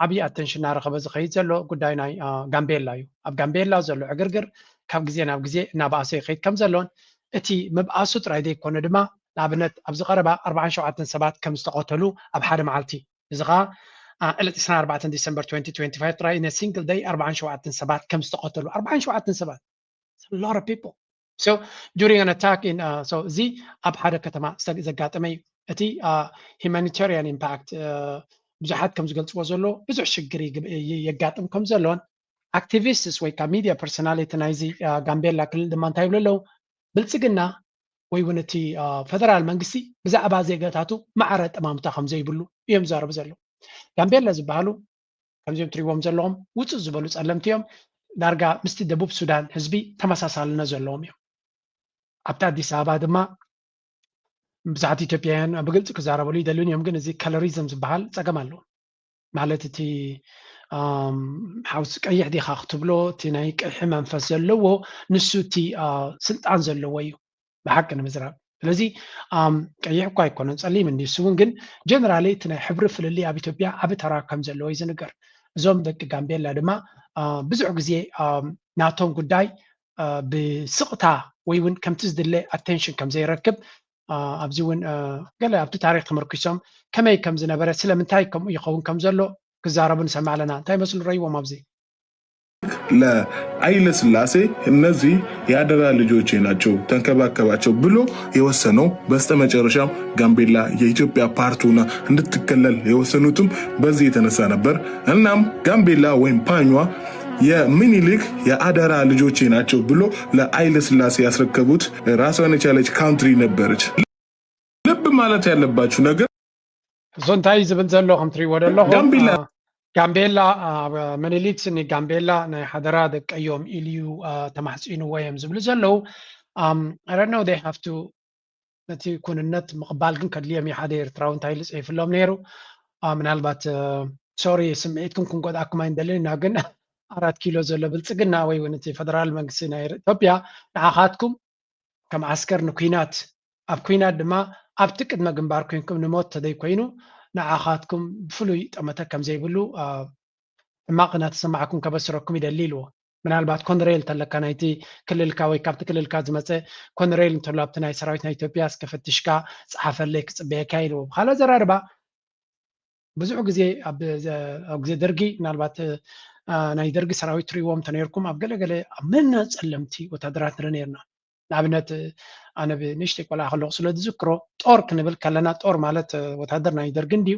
ዓብዪ ኣተንሽን እናረኸበ ዝኸይድ ዘሎ ጉዳይ ናይ ጋምቤላ እዩ። ኣብ ጋምቤላ ዘሎ ዕግርግር ካብ ግዜ ናብ ግዜ እናባእሰ ይኸይድ ከም ዘሎን እቲ ምብኣሱ ጥራይ ዘይኮነ ድማ ንኣብነት ኣብዚ ቀረባ ኣርባዓን ሸውዓተን ሰባት ከም ዝተቐተሉ ኣብ ሓደ መዓልቲ፣ እዚ ከዓ ዕለት ዕስራን ኣርባዕተን ዲሰምበር twenty twenty-five ጥራይ in a single day ኣርባዓን ሸውዓተን ሰባት ከም ዝተቐተሉ፣ ኣርባዓን ሸውዓተን ሰባት፣ lot of people. So during an attack in so እዚ ኣብ ሓደ ከተማ ዘጋጠመ እዩ። እቲ humanitarian impact ብዙሓት ከም ዝገልፅዎ ዘሎ ብዙሕ ሽግር የጋጥም ከም ዘሎን፣ activists ወይ ከዓ ሚድያ ፐርሶናሊቲ ናይዚ ጋምቤላ ክልል ድማ እንታይ ይብሉ ኣለዉ? ብልፅግና ወይ እውን እቲ ፈደራል መንግስቲ ብዛዕባ ዜጋታቱ ማዕረ ጠማምታ ከም ዘይብሉ እዮም ዝዛረቡ ዘለዉ። ጋምቤላ ዝበሃሉ ከምዚኦም ትሪእዎም ዘለኹም ውፅእ ዝበሉ ፀለምቲ እዮም። ዳርጋ ምስቲ ደቡብ ሱዳን ህዝቢ ተመሳሳልነት ዘለዎም እዮም። ኣብቲ ኣዲስ ኣበባ ድማ ብዙሓት ኢትዮጵያውያን ብግልፂ ክዛረበሉ ይደልዩን እዮም። ግን እዚ ከለሪዝም ዝበሃል ፀገም ኣለዎ። ማለት እቲ ሓውስ ቀይሕ ዲኻ ክትብሎ፣ እቲ ናይ ቀይሒ መንፈስ ዘለዎ ንሱ እቲ ስልጣን ዘለዎ እዩ ብሓቂ ንምዝራብ። ስለዚ ቀይሕ እኳ ኣይኮነን፣ ፀሊም እንዲ እሱ እውን። ግን ጀነራሊ እቲ ናይ ሕብሪ ፍልልይ ኣብ ኢትዮጵያ ዓቢ ተራ ከም ዘለዎ እዩ ዝንገር። እዞም ደቂ ጋምቤላ ድማ ብዙሕ ግዜ ናቶም ጉዳይ ብስቕታ ወይ እውን ከምቲ ዝድለ ኣቴንሽን ከም ዘይረክብ ኣብዚ እውን ገለ ኣብቲ ታሪክ ተመርኪሶም ከመይ ከም ዝነበረ፣ ስለምንታይ ከምኡ ይኸውን ከም ዘሎ ክዛረቡ ንሰምዕ ኣለና። እንታይ መስሉ ረይዎም ኣብዚ ለአይለ ስላሴ እነዚህ የአደራ ልጆቼ ናቸው ተንከባከባቸው ብሎ የወሰነው። በስተመጨረሻም ጋምቤላ የኢትዮጵያ ፓርት ሆና እንድትከለል የወሰኑትም በዚህ የተነሳ ነበር። እናም ጋምቤላ ወይም ፓኛ የሚኒሊክ የአደራ ልጆቼ ናቸው ብሎ ለአይለ ስላሴ ያስረከቡት ራሷን የቻለች ካንትሪ ነበረች። ልብ ማለት ያለባችሁ ነገር እሱ እንታይ ዝብል ዘሎ ከም ትሪእዎ ዘለኹም ጋምቤላ ጋምቤላ ምኒሊክ ስኒ ጋምቤላ ናይ ሓደራ ደቀዮም ኢልዩ ተማሕፂንዎ እዮም ዝብሉ ዘለዉ። ረነው ደ ሃፍቱ ነቲ ኩንነት ምቕባል ግን ከድልዮም እዩ። ሓደ ኤርትራዊ እንታይ ኢሉ ፅሒፍሎም ነይሩ? ምናልባት ሶሪ ስምዒትኩም ክንጎድኣኩም ኣይንደልን ኢና፣ ግን ኣራት ኪሎ ዘሎ ብልፅግና ወይ እውን እቲ ፈደራል መንግስቲ ናይ ኢትዮጵያ ንዓኻትኩም ከም ዓስከር ንኩናት ኣብ ኩናት ድማ ኣብቲ ቅድመ ግንባር ኮንኩም ንሞት ተዘይኮይኑ ንዓኻትኩም ብፍሉይ ጠመተ ከም ዘይብሉ ሕማቕ እናተሰማዕኩም ከበስረኩም ይደሊ ኢልዎ። ምናልባት ኮንሬል ተለካ ናይቲ ክልልካ ወይ ካብቲ ክልልካ ዝመፀ ኮንሬል እንተሎ ኣብቲ ናይ ሰራዊት ናይ ኢትዮጵያ እስከ ፈትሽካ ፀሓፈለይ ክፅበየካ ኢልዎ። ብካልእ ኣዘራርባ ብዙሕ ግዜ ኣብ ግዜ ደርጊ ምናልባት ናይ ደርጊ ሰራዊት ትሪእዎም ተነይርኩም ኣብ ገለገለ ኣብ መና ፀለምቲ ወታደራት ንርኢ ነይርና። ንኣብነት ኣነ ብንእሽተይ ቆልዓ ከለኹ ስለ ዝዝክሮ ጦር ክንብል ከለና ጦር ማለት ወታደር ናይ ደርጊ እንድዩ።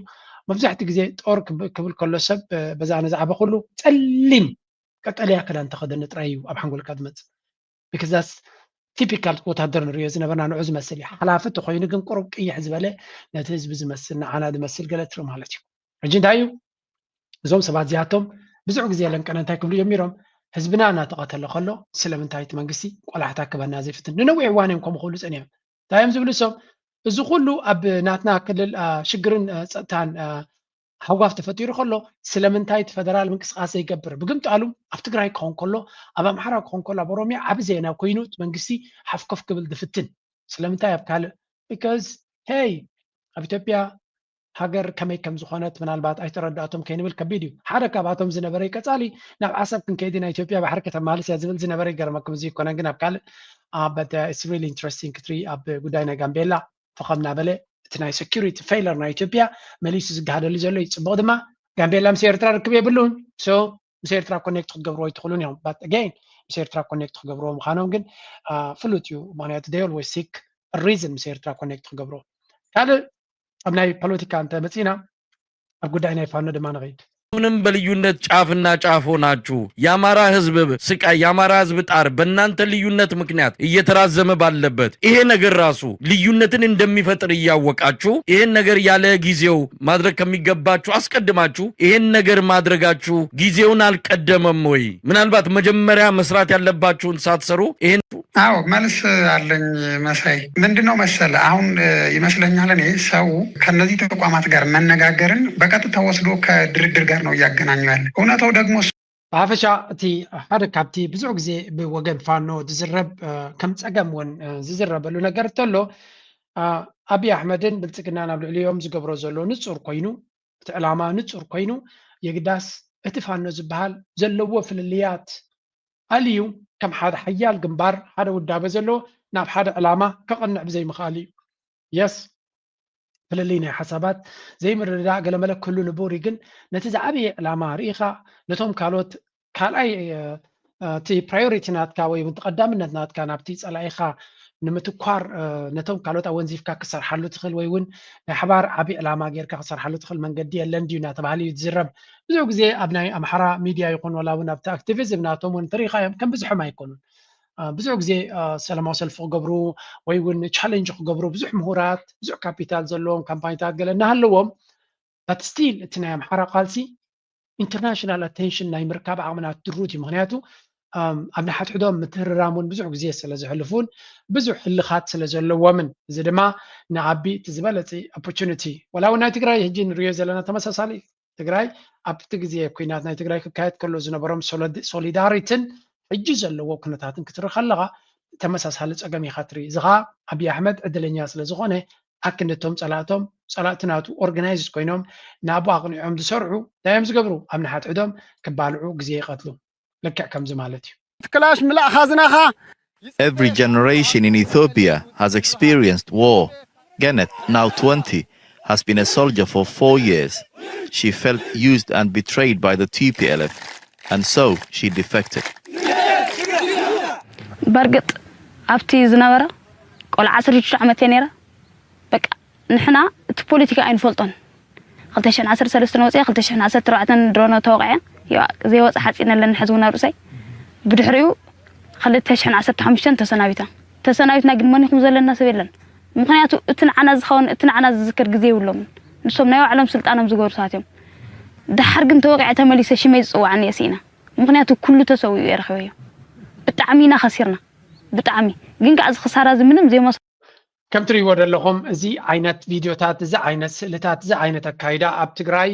መብዛሕትኡ ግዜ ጦር ክብል ከሎ ሰብ በዛ ነዝዓበ ኩሉ ፀሊም ቀጠልያ ክዳን ተኸደነ ጥራይ እዩ ኣብ ሓንጎልካ ዝመፅእ። because that's typical ወታደር ንሪኦ ዝነበርና ንዑ ዝመስል እዩ። ሓላፊ ተኮይኑ ግን ቁሩብ ቅይሕ ዝበለ ነቲ ህዝቢ ዝመስል ንዓና ዝመስል ገለ ትርኢ ማለት እዩ። ሕጂ እንታይ እዩ እዞም ሰባት እዚኣቶም ብዙሕ ግዜ ለንቀነ እንታይ ክብሉ ጀሚሮም? ህዝብና እናተቐተለ ከሎ ስለምንታይ እቲ መንግስቲ ቆላሕታ ክበና ዘይፍትን? ንነዊሕ እዋን እዮም ከምኡ ክብሉ ፀኒሖም። እንታይ እዮም ዝብሉ እሶም? እዚ ኩሉ ኣብ ናትና ክልል ሽግርን ፀጥታን ሃጓፍ ተፈጢሩ ከሎ ስለምንታይ እቲ ፈደራል ምንቅስቃስ ዘይገብር? ብግምጣሉ ኣብ ትግራይ ክኾን ከሎ ኣብ ኣምሓራ ክኾን ከሎ ኣብ ኦሮሚያ ዓቢ ዜና ኮይኑ እቲ መንግስቲ ሓፍኮፍ ክብል ዝፍትን ስለምንታይ ኣብ ካልእ because hey ኣብ ኢትዮጵያ ሃገር ከመይ ከም ዝኾነት ምናልባት ኣይተረዳእቶም ከይንብል ከቢድ እዩ። ሓደ ካብኣቶም ዝነበረ ቀጻሊ ናብ ዓሰብ ክንከይድ ኢና ኢትዮጵያ ባሕሪ ከተማልስ እያ ዝብል ዝነበረ ይገርመኩም። እዚ ይኮነ ግን ኣብ ካልእ but it's really interesting ክትርኢ ኣብ ጉዳይ ናይ ጋምቤላ ፈኸም እናበለ እቲ ናይ security failure ናይ ኢትዮጵያ መሊሱ ዝገሃደሉ ዘሎ እዩ። ፅቡቕ ድማ ጋምቤላ ምስ ኤርትራ ርክብ የብሉን። So ምስ ኤርትራ ኮኔክት ክትገብርዎ ኣይትኽእሉን እዮም። But again ምስ ኤርትራ ኮኔክት ክገብርዎ ምዃኖም ግን ፍሉጥ እዩ። ምክንያቱ they always seek reason ምስ ኤርትራ ኮኔክት ክገብርዎ። ካልእ ኣብ ናይ ፖለቲካ እንተ መፂና ኣብ ጉዳይ ናይ ፋኖ ድማ ንኸይድ። ምንም በልዩነት ጫፍና ጫፍ ሆናችሁ የአማራ ህዝብ ስቃይ፣ የአማራ ህዝብ ጣር በእናንተ ልዩነት ምክንያት እየተራዘመ ባለበት፣ ይሄ ነገር ራሱ ልዩነትን እንደሚፈጥር እያወቃችሁ፣ ይሄን ነገር ያለ ጊዜው ማድረግ ከሚገባችሁ አስቀድማችሁ ይሄን ነገር ማድረጋችሁ ጊዜውን አልቀደመም ወይ? ምናልባት መጀመሪያ መስራት ያለባችሁን ሳትሰሩ ይሄን አዎ፣ መልስ አለኝ መሳይ። ምንድን ነው መሰለ፣ አሁን ይመስለኛል እኔ ሰው ከነዚህ ተቋማት ጋር መነጋገርን በቀጥታ ወስዶ ከድርድር ጋር ነው እያገናኘው ያለ። እውነታው ደግሞ እሱ ብሓፈሻ እቲ ሓደ ካብቲ ብዙሕ ግዜ ብወገን ፋኖ ዝዝረብ ከም ጸገም እውን ዝዝረበሉ ነገር እንተሎ፣ ኣብይ ኣሕመድን ብልጽግናን ኣብ ልዕሊኦም ዝገብሮ ዘሎ ንጹር ኮይኑ፣ እቲ ዕላማ ንጹር ኮይኑ፣ የግዳስ እቲ ፋኖ ዝበሃል ዘለዎ ፍልልያት ኣልዩ ከም ሓደ ሓያል ግንባር፣ ሓደ ውዳበ ዘለዎ ናብ ሓደ ዕላማ ከቕንዕ ብዘይምኽኣል እዩ። የስ ፍልልይ ናይ ሓሳባት ዘይምርድዳእ ገለመለ ክህሉ ንቡር እዩ፣ ግን ነቲ ዝዓበየ ዕላማ ርኢኻ ነቶም ካልኦት ካልኣይ እቲ ፕራዮሪቲ ናትካ ወይ እውን ቀዳምነት ናትካ ናብቲ ፀላኢኻ ንምትኳር ነቶም ካልኦት ኣወንዚፍካ ክሰርሓሉ ትኽእል ወይ እውን ናይ ሓባር ዓብዪ ዕላማ ጌርካ ክሰርሓሉ ትኽእል መንገዲ የለን ድዩ እናተባህለ እዩ ዝዝረብ። ብዙሕ ግዜ ኣብ ናይ ኣምሓራ ሚድያ ይኹን ዋላ እውን ኣብቲ ኣክቲቪዝም ናቶም እውን እንተሪኢኻዮም ከም ብዝሖም ኣይኮኑን። ብዙሕ ግዜ ሰላማዊ ሰልፊ ክገብሩ ወይ እውን ቻለንጅ ክገብሩ ብዙሕ ምሁራት ብዙሕ ካፒታል ዘለዎም ካምፓኒታት ገለ እናሃለዎም but still እቲ ናይ ኣምሓራ ቃልሲ ኢንተርናሽናል ኣቴንሽን ናይ ምርካብ ዓቕምና ድሩት እዩ። ምክንያቱ ኣብ ንሓድሕዶም ምትህርራም እውን ብዙሕ ግዜ ስለ ዘሕልፉን ብዙሕ ህልኻት ስለ ዘለዎምን፣ እዚ ድማ ንኣቢ እቲ ዝበለፀ ኦፖርቹኒቲ ዋላ እውን ናይ ትግራይ ሕጂ ንሪኦ ዘለና ተመሳሳሊ እዩ። ትግራይ ኣብቲ ግዜ ኩናት ናይ ትግራይ ክካየድ ከሎ ዝነበሮም ሶሊዳሪትን ሕጂ ዘለዎ ኩነታትን ክትርኢ ከለኻ ተመሳሳሊ ፀገም ኢኻ ትርኢ። እዚ ኸዓ ኣብይ ኣሕመድ ዕድለኛ ስለ ዝኾነ ኣክንዲ እቶም ፀላእቶም ፀላእቲ ናቱ ኦርጋናይዝድ ኮይኖም ናብኡ ኣቕኒዖም ዝሰርሑ እንታይ እዮም ዝገብሩ? ኣብ ንሓድሕዶም ክባልዑ ግዜ ይቐትሉ። ልክዕ ከምዚ ማለት እዩ። ክላሽ ምላእ ኻዝናኻ Every generation in Ethiopia has experienced war. Genet, now twenty, has been a soldier for four years. She felt used and betrayed by the T P L F, and so she defected. በርግጥ ኣብቲ ዝነበረ ቆልዓ ዓሰርተ ሽዱሽተ ዓመት እየ ነይረ። በቃ ንሕና እቲ ፖለቲካ ኣይንፈልጦን። ክልተ ሽሕን ዓሰርተ ሰለስተን ወፂኣ ክልተ ሽሕን ዓሰርተ ኣርባዕተን ድሮኖ ተወቂዐ። ዘይወፃ ሓፂን ኣለኒ ሕዚ እውን ኣብ ርእሰይ። ብድሕሪኡ ክልተ ሽሕን ዓሰርተ ሓሙሽተን ተሰናቢታ። ተሰናቢትና ግን መን ኢኹም ዘለና ሰብ የለን። ምክንያቱ እቲ ንዓና ዝኸውን እቲ ንዓና ዝዝከር ግዜ የብሎምን። ንሶም ናይ ባዕሎም ስልጣኖም ዝገበሩ ሰባት እዮም። ደሓር ግን ተወቂዐ ተመሊሰ ሽመይ ዝፅዋዓኒ እየ ስኢነ። ምክንያቱ ኩሉ ተሰዊኡ እየ ረኪበዮ። ብጣዕሚ ኢና ከሲርና። ብጣዕሚ ግን ከዓ እዚ ክሳራ እዚ ምንም ዘይመስ ከም ትሪእዎ ዘለኹም እዚ ዓይነት ቪድዮታት፣ እዚ ዓይነት ስእልታት፣ እዚ ዓይነት ኣካይዳ ኣብ ትግራይ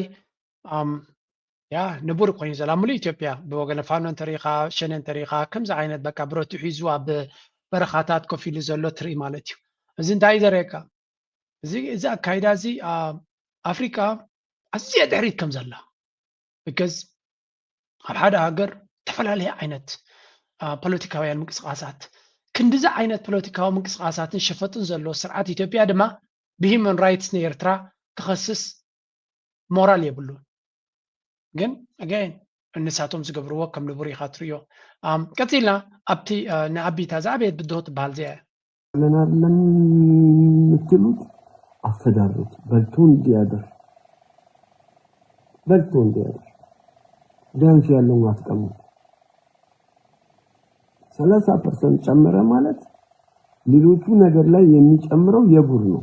ያ ንቡር ኮይኑ ዘሎ ኣብ ሙሉእ ኢትዮጵያ ብወገነ ፋኖ እንተሪኢኻ ሸነ እንተሪኢኻ ከምዚ ዓይነት በቃ ብረቱ ሒዙ ኣብ በረኻታት ኮፍ ኢሉ ዘሎ ትርኢ ማለት እዩ። እዚ እንታይ እዩ ዘርእየካ? እዚ እዚ ኣካይዳ እዚ ኣብ ኣፍሪቃ ኣዝያ ድሕሪት ከም ዘላ because ኣብ ሓደ ሃገር ዝተፈላለየ ዓይነት ፖለቲካውያን ምንቅስቃሳት ክንዲዚ ዓይነት ፖለቲካዊ ምንቅስቃሳትን ሸፈጥን ዘለዎ ስርዓት ኢትዮጵያ ድማ ብሂማን ራይትስ ንኤርትራ ክኸስስ ሞራል የብሉን። ግን ኣጋይን እንሳቶም ዝገብርዎ ከም ንቡር ኢኻ ትርእዮ። ቀፂልና ኣብቲ ንኣቢታ ዝዓበየት ብድሆ ትበሃል እዚኣ እያ። ለን ኣለም የምትሉት አስተዳድሩት በልቶ እንዲያድር በልቶ እንዲያድር ቢያንስ ያለውን አትቀሙ። ሰላሳ ፐርሰንት ጨመረ ማለት ሌሎቹ ነገር ላይ የሚጨምረው የጉር ነው።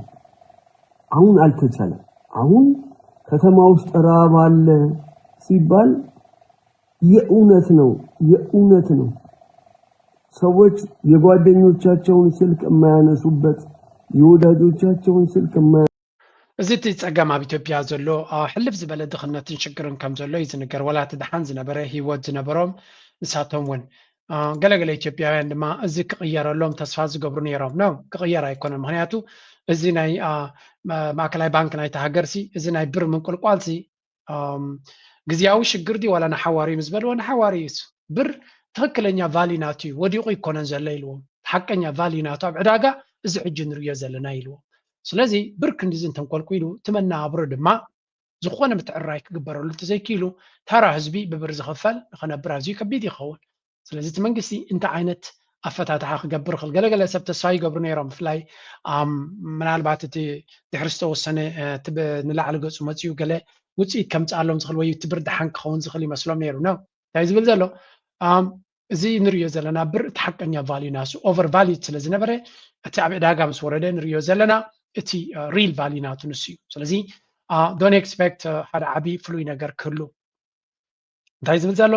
አሁን አልተቻለም። አሁን ከተማ ውስጥ ረሃብ አለ ሲባል የእውነት ነው፣ የእውነት ነው። ሰዎች የጓደኞቻቸውን ስልክ የማያነሱበት፣ የወዳጆቻቸውን ስልክ የማያ እዚ እቲ ጸገም ኣብ ኢትዮጵያ ዘሎ ሕልፍ ዝበለ ድኽነትን ሽግርን ከም ዘሎ እዩ ዝንገር። ወላ እቲ ደሓን ዝነበረ ህይወት ዝነበሮም ንሳቶም እውን ገለገለ ኢትዮጵያውያን ድማ እዚ ክቕየረሎም ተስፋ ዝገብሩ ነይሮም ነው። ክቕየር ኣይኮነን። ምክንያቱ እዚ ናይ ማእከላይ ባንክ ናይቲ ሃገርሲ እዚ ናይ ብር ምንቁልቋልሲ ግዝያዊ ሽግር ድዩ ዋላ ንሓዋሪ እዩ ምስ በልዎ ንሓዋሪ እዩ። ብር ትኽክለኛ ቫሊ ናቱ እዩ፣ ወዲቑ ኣይኮነን ዘሎ ኢልዎም። ሓቀኛ ቫሊ ናቱ ኣብ ዕዳጋ እዚ ሕጂ ንርእዮ ዘለና ኢልዎም። ስለዚ ብር ክንዲዚ እንተንኮልኩ ኢሉ እቲ መነባብሮ ድማ ዝኾነ ምትዕርራይ ክግበረሉ እንተዘይክኢሉ ተራ ህዝቢ ብብር ዝኽፈል ንኸነብር ኣዝዩ ከቢድ ይኸውን። ስለዚ እቲ መንግስቲ እንታይ ዓይነት ኣፈታትሓ ክገብር ይኽእል። ገለገለ ሰብ ተስፋ ይገብሩ ነይሮም። ብፍላይ ምናልባት እቲ ድሕሪ ዝተወሰነ ንላዕሊ ገፁ መፅኡ ገለ ውፅኢት ከምፅኣሎም ዝኽእል ወይ እቲ ብር ደሓን ክኸውን ዝኽእል ይመስሎም ነይሩ ነው እንታይ ዝብል ዘሎ እዚ ንሪዮ ዘለና ብር እቲ ሓቀኛ ቫልዩ ናሱ ኦቨር ቫልዩ ስለ ዝነበረ እቲ ኣብ ዕዳጋ ምስ ወረደ ንሪዮ ዘለና እቲ ሪል ቫልዩ ናቱ ንሱ እዩ። ስለዚ ዶን ኤክስፔክት ሓደ ዓብዪ ፍሉይ ነገር ክህሉ እንታይ ዝብል ዘሎ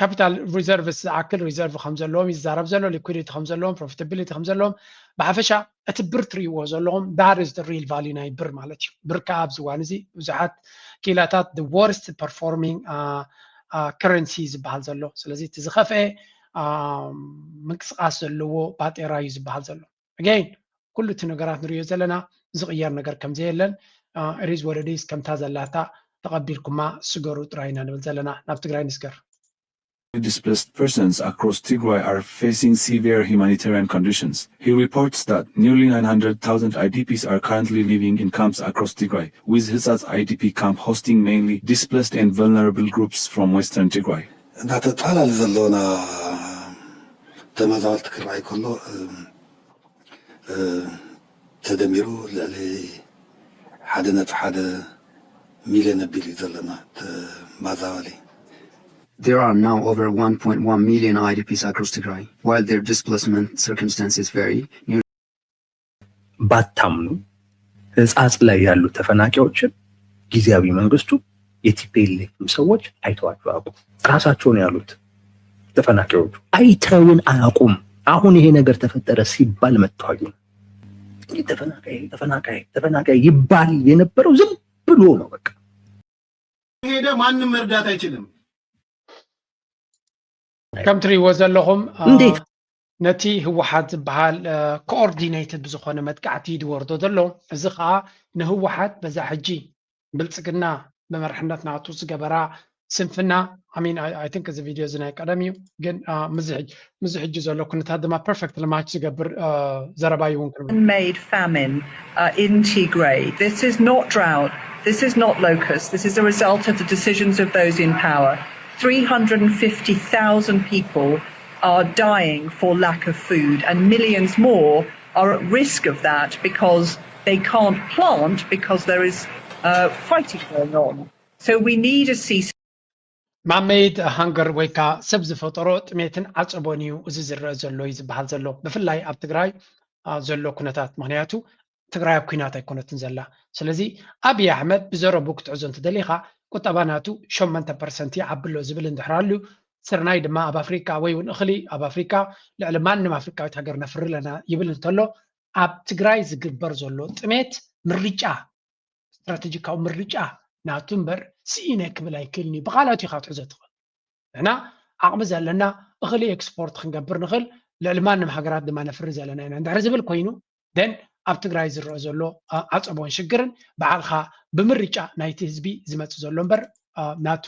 ካፒታል ሪዘርቭስ ዝኣክል ሪዘርቭ ከም ዘለዎም ይዛረብ ዘሎ፣ ሊኩዲቲ ከም ዘለዎም፣ ፕሮፊታቢሊቲ ከም ዘለዎም። ብሓፈሻ እቲ ብር ትርእይዎ ዘለኹም that is the real value ናይ ብር ማለት እዩ። ብር ከዓ ኣብዚ እዋን እዚ ብዙሓት ክኢላታት the worst performing currency ዝበሃል ዘሎ፣ ስለዚ እቲ ዝኸፍአ ምንቅስቃስ ዘለዎ ባጤራ እዩ ዝበሃል ዘሎ። Again ኩሉ እቲ ነገራት ንሪኦ ዘለና ዝቕየር ነገር ከም ዘየለን it is what it is ከምታ ዘላታ ተቐቢልኩማ ስገሩ ጥራይ ኢና ንብል ዘለና። ናብ ትግራይ ንስገር። Displaced persons across Tigray are facing severe humanitarian conditions. He reports that nearly nine hundred thousand I D Ps are currently living in camps across Tigray, with Hitsats I D P camp hosting mainly displaced and vulnerable groups from western Tigray. እናተጠላል ዘሎና ተመዛበልቲ ክረኣይ ከሎ ተደሚሩ ልዕሊ ሓደ ነጥቢ ሓደ ሚልዮን ኣቢሉ እዩ ዘለና ተመዛባሊ። There are now over one point one million I D Ps across Tigray. While their displacement circumstances vary, nearly ባታምኑ ሕጻጽ ላይ ያሉ ተፈናቃዮችን ጊዜያዊ መንግስቱ የ ቲ ፒ ኤል ኤፍ ሰዎች አይተዋቸው አያውቁም። ራሳቸው ነው ያሉት ተፈናቃዮቹ አይተውን አያውቁም። አሁን ይሄ ነገር ተፈጠረ ሲባል መጥተው አዩን። ተፈናቃይ ተፈናቃይ ተፈናቃይ ይባል የነበረው ዝም ብሎ ነው በቃ። ሄደ ማንም መርዳት አይችልም። ከም ትሪእዎ ዘለኹም እንዴት ነቲ ህወሓት ዝበሃል ኮኦርዲኔትድ ብዝኾነ መጥቃዕቲ ዝወርዶ ዘሎ እዚ ከዓ ንህወሓት በዛ ሕጂ ብልፅግና ብመርሕነት ናቱ ዝገበራ ስንፍና I mean I think እዚ ቪድዮ እዚ ናይ ቀደም እዩ ግን ምዚ ሕጂ ዘሎ ኩነታት ድማ perfect match ዝገብር ዘረባ ይውን made famine uh, in Tigray. This is not drought. This is not locust. This is a result of the decisions of those in power. three hundred and fifty thousand people are dying for lack of food, and millions more are at risk of that because they can't plant because there is uh, fighting going on. So we need a cease. ማመይድ ሃንገር ወይ ከዓ ሰብ ዝፈጠሮ ጥሜትን ዓፀቦን እዩ እዚ ዝረአ ዘሎ እዩ ዝበሃል ዘሎ ብፍላይ ኣብ ትግራይ ዘሎ ኩነታት ምክንያቱ ትግራይ ኣብ ኩናት ኣይኮነትን ዘላ። ስለዚ ኣብይ ኣሕመድ ብዘረቡ ክትሕዞ እንትደሊኻ ቁጠባ ናቱ ሸሞንተ ፐርሰንት ይዓቢ ኣሎ ዝብል እንድሕር ኣልዩ ስርናይ ድማ ኣብ ኣፍሪካ ወይ እውን እኽሊ ኣብ ኣፍሪካ ልዕሊ ማንም ኣፍሪካዊት ሃገር ነፍሪ ኣለና ይብል እንተሎ ኣብ ትግራይ ዝግበር ዘሎ ጥሜት ምርጫ ስትራቴጂካዊ ምርጫ ናቱ እምበር ስኢነ ክብል ኣይክእልን እዩ። ብቃላቱ ኢኻ ክትሕዞ ትኽእል። ንሕና ዓቕሚ ዘለና እኽሊ ኤክስፖርት ክንገብር ንኽእል ልዕሊ ማንም ሃገራት ድማ ነፍሪ ዘለና ኢና እንድሕር ዝብል ኮይኑ ደን ኣብ ትግራይ ዝረአ ዘሎ ዓፀቦን ሽግርን በዓልኻ ብምርጫ ናይቲ ህዝቢ ዝመፅእ ዘሎ እምበር ናቱ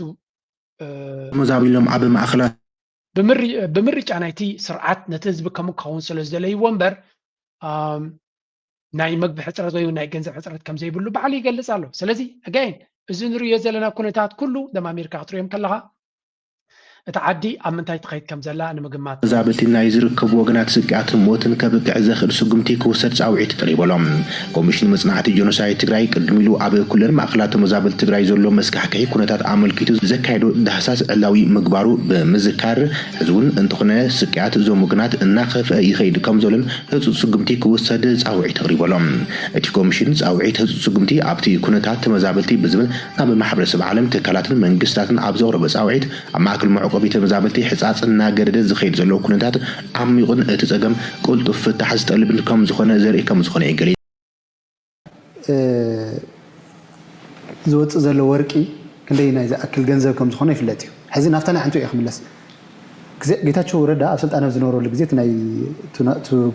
መዛቢሎም ኣብ ማእኸላት ብምርጫ ናይቲ ስርዓት ነቲ ህዝቢ ከምኡ ክኸውን ስለ ዝደለይዎ እምበር ናይ መግቢ ሕፅረት ወይ ናይ ገንዘብ ሕፅረት ከም ዘይብሉ ባዕሉ ይገልፅ ኣሎ። ስለዚ ኣጋይን እዚ ንሪዮ ዘለና ኩነታት ኩሉ ደማሚርካ ክትሪኦም ከለኻ እቲ ዓዲ ኣብ ምንታይ ትኸይድ ከም ዘላ ንምግማት ተመዛበልቲ ናይ ዝርከቡ ወገናት ስግኣትን ሞትን ከብቅዕ ዘኽእል ስጉምቲ ክውሰድ ፃውዒት ቀሪቡ ኣሎ። ኮሚሽን መፅናዕቲ ጀኖሳይድ ትግራይ ቅድም ኢሉ ኣብ ኩለን ማእኸላት ተመዛበልቲ ትግራይ ዘሎ መስካሕክሒ ኩነታት ኣመልኪቱ ዘካየዶ ዳህሳስ ዕላዊ ምግባሩ ብምዝካር ሕዚ እውን እንተኾነ ስቅያት እዞም ወገናት እናኸፍአ ይኸይድ ከም ዘሎን ህፁፅ ስጉምቲ ክውሰድ ፃውዒት ኣቕሪቡ ኣሎ። እቲ ኮሚሽን ፃውዒት ህፁፅ ስጉምቲ ኣብቲ ኩነታት ተመዛበልቲ ብዝብል ናብ ማሕበረሰብ ዓለም ትካላትን መንግስታትን ኣብ ዘቕረቦ ፃውዒት ኣብ ማእከል መዕቆቢ ተመዛበልቲ ሕፃፅ እናገደደ ዝኸይድ ዘሎ ኩነታት ዓሚቑን እቲ ፀገም ቅልጡፍ ፍታሕ ዝጠልብን ከም ዝኾነ ዘርኢ ከም ዝኾነ እዩ ገሊፁ። ዝወፅእ ዘሎ ወርቂ ክንደይ ናይ ዝኣክል ገንዘብ ከም ዝኾነ ይፍለጥ እዩ። ሕዚ ናብታ ናይ ሓንቱ እየ ክምለስ። ጌታቸው ረዳ ኣብ ስልጣን ኣብ ዝነበረሉ ግዜ እቲ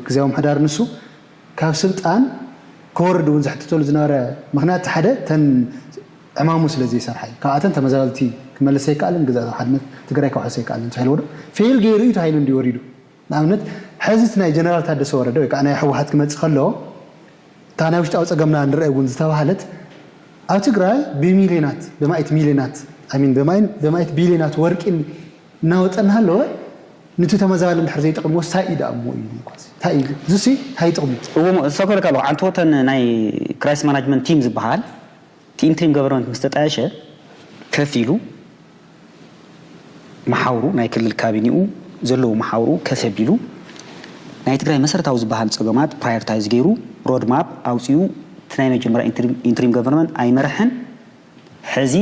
ግዜያዊ ምሕዳር ንሱ ካብ ስልጣን ክወርድ እውን ዘሕትተሉ ዝነበረ ምክንያት ሓደ ተን ዕማሙ ስለ ዘይሰርሓ እዩ። ካብኣተን ተመዛበልቲ ክመልስ ኣይከኣልን፣ ግዝኣታዊ ሓድነት ትግራይ ከውሕስ ኣይከኣልን ተባሂልዎ ዶ ፌል ገይሩ እዩ ተባሂሉ እንዲ ወሪዱ። ንኣብነት ሕዚ እቲ ናይ ጀነራል ታደሰ ወረደ ወይ ከዓ ናይ ህወሓት ክመፅእ ከሎ እታ ናይ ውሽጣዊ ፀገምና ንርአ እውን ዝተባሃለት ኣብ ትግራይ ብሚሊዮናት ብማይት ሚሊዮናት ሚን ብማይት ቢሊዮናት ወርቂ እናወፀ እናሃለወ ንቲ ተመዛባሊ እንድሕር ዘይጠቕምዎ እንታይ እዩ ደኣ እሞ እዩ እኳ እዚ? እንታይ እዩ? እዚሲ እንታይ ጥቕሙ? እዎ እሞ፣ ዝሰገረካ ኣለኹ። ዓንተወተን ናይ ክራይስ ማናጅመንት ቲም ዝበሃል፣ እቲ ኢንትሪም ገቨርንመንት ምስ ተጣየሸ፣ ከፊሉ መሓውሩ፣ ናይ ክልል ካቢኔኡ ዘለዉ መሓውሩ ከፍ ኣቢሉ፣ ናይ ትግራይ መሰረታዊ ዝበሃል ጸገማት ፕራዮሪታይዝ ገይሩ፣ ሮድማፕ ኣውጺኡ፣ እቲ ናይ መጀመርያ ኢንትሪም፣ ኢንትሪም ገቨርንመንት ኣይመርሐን። ሕዚ